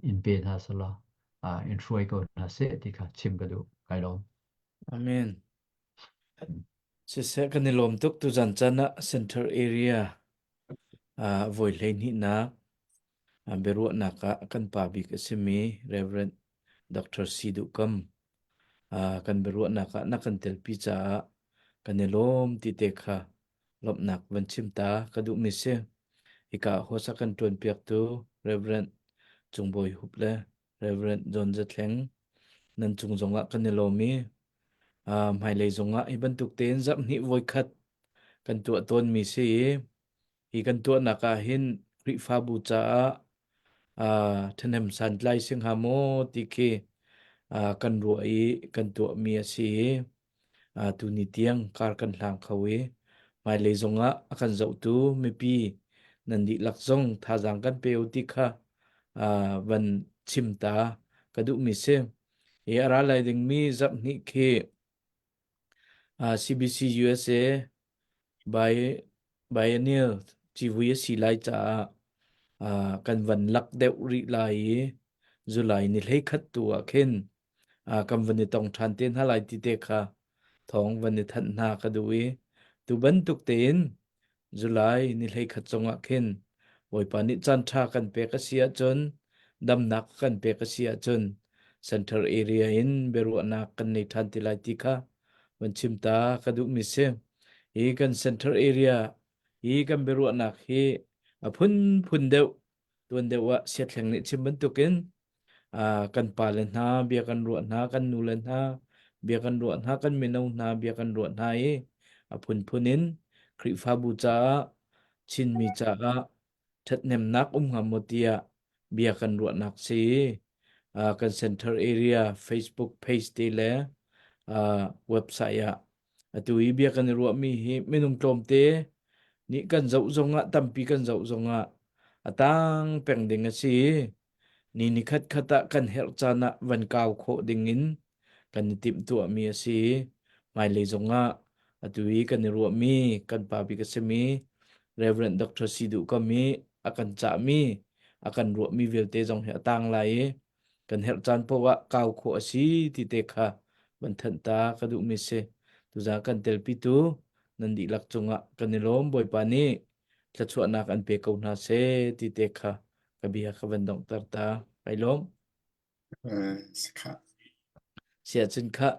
in pe hna selaw in hruai ko hna seh ti kha chim ka duh. Kai lawm. Amen. Siseh kan i lawm tuk tuzan caan ah Central Area voi 12 nak biaruahnak ah kan pa bik a simi Reverend Dr. Si Duh Kam kan biaruahnak ah na kan telpi caah kan i lawm ti te kha lawmhnak van chim ta ka duhmi si. Hika hosa kan ṭuanpiaktu Reverend Cung Bawi Hup le Reverend John Zathleng nan cung zongah kan i lawm i hmailei zongah hi bantuk tein zarhhnih voikhat kan tuah tawnmi si i hi kan tuahnak ah hin Khrihfabu caah ṭhahnem santlai si hnga maw ti khi kan ruah i kan tuahmi a si i tuni tiang kar kan hlang kho i hmailei zongah a kan zohtu mipi nan dihlak zong thazaang kan pe u ti kha van chim ta ka duhmi si. Hi a ra lai dingmi zarhhnih khi CBC USA by biennial civui a si lai caah kan van lak deuh rih lai i July ni 11 tu ah khin kan van i tong ṭhan te hna lai ti te kha thawng van i thanh hna ka duh i tu bantuk tein July ni 11 zongah khin Bawipa nih caan ṭha kan pek a si ahcun damnak kan pek a si ahcun center area in biaruahnak kan nei ṭhan ti lai ti kha van chim ta ka duhmi si. Hi kan center area hi kan biaruahnak hi a phunphun deuh tuan deuh ah siathleng nih chim bantukin kan pale hna bia kan ruah hna, kan nule hna bia kan ruah hna, kan mino hna bia kan ruah hna i a phunphun in Khrihfabu caah Chinmi caah ṭhathnemnak um hnga maw tiah bia kan ruahnak si. Kan center area Facebook page te le website ah atu i bia kan i ruahmi hi minung tlawmte nih kan zoh zongah tampi kan zoh zongah a tang peng ding a si. Ni ni khat khat ah kan herh caan ah van kau khawh ding in kan i timhtuahmi a si. Hmailei zongah atu i kan i ruahmi kan pa bik a simi Reverend Dr. Si Duh Kam i a kan cahmi a kan ruahmi vialte zong hi a tang lai i kan herh caan paoh ah kau khawh a si ti te kha van thanh ta ka duhmi si. Tuzaan kan telpitu nan dihlak cungah kan i lawm Bawipa nih thluachuahnak an pe ko hna seh ti te kha ka bia ka van donghter ta. Kai lawm. Sikha. Siah cun khah.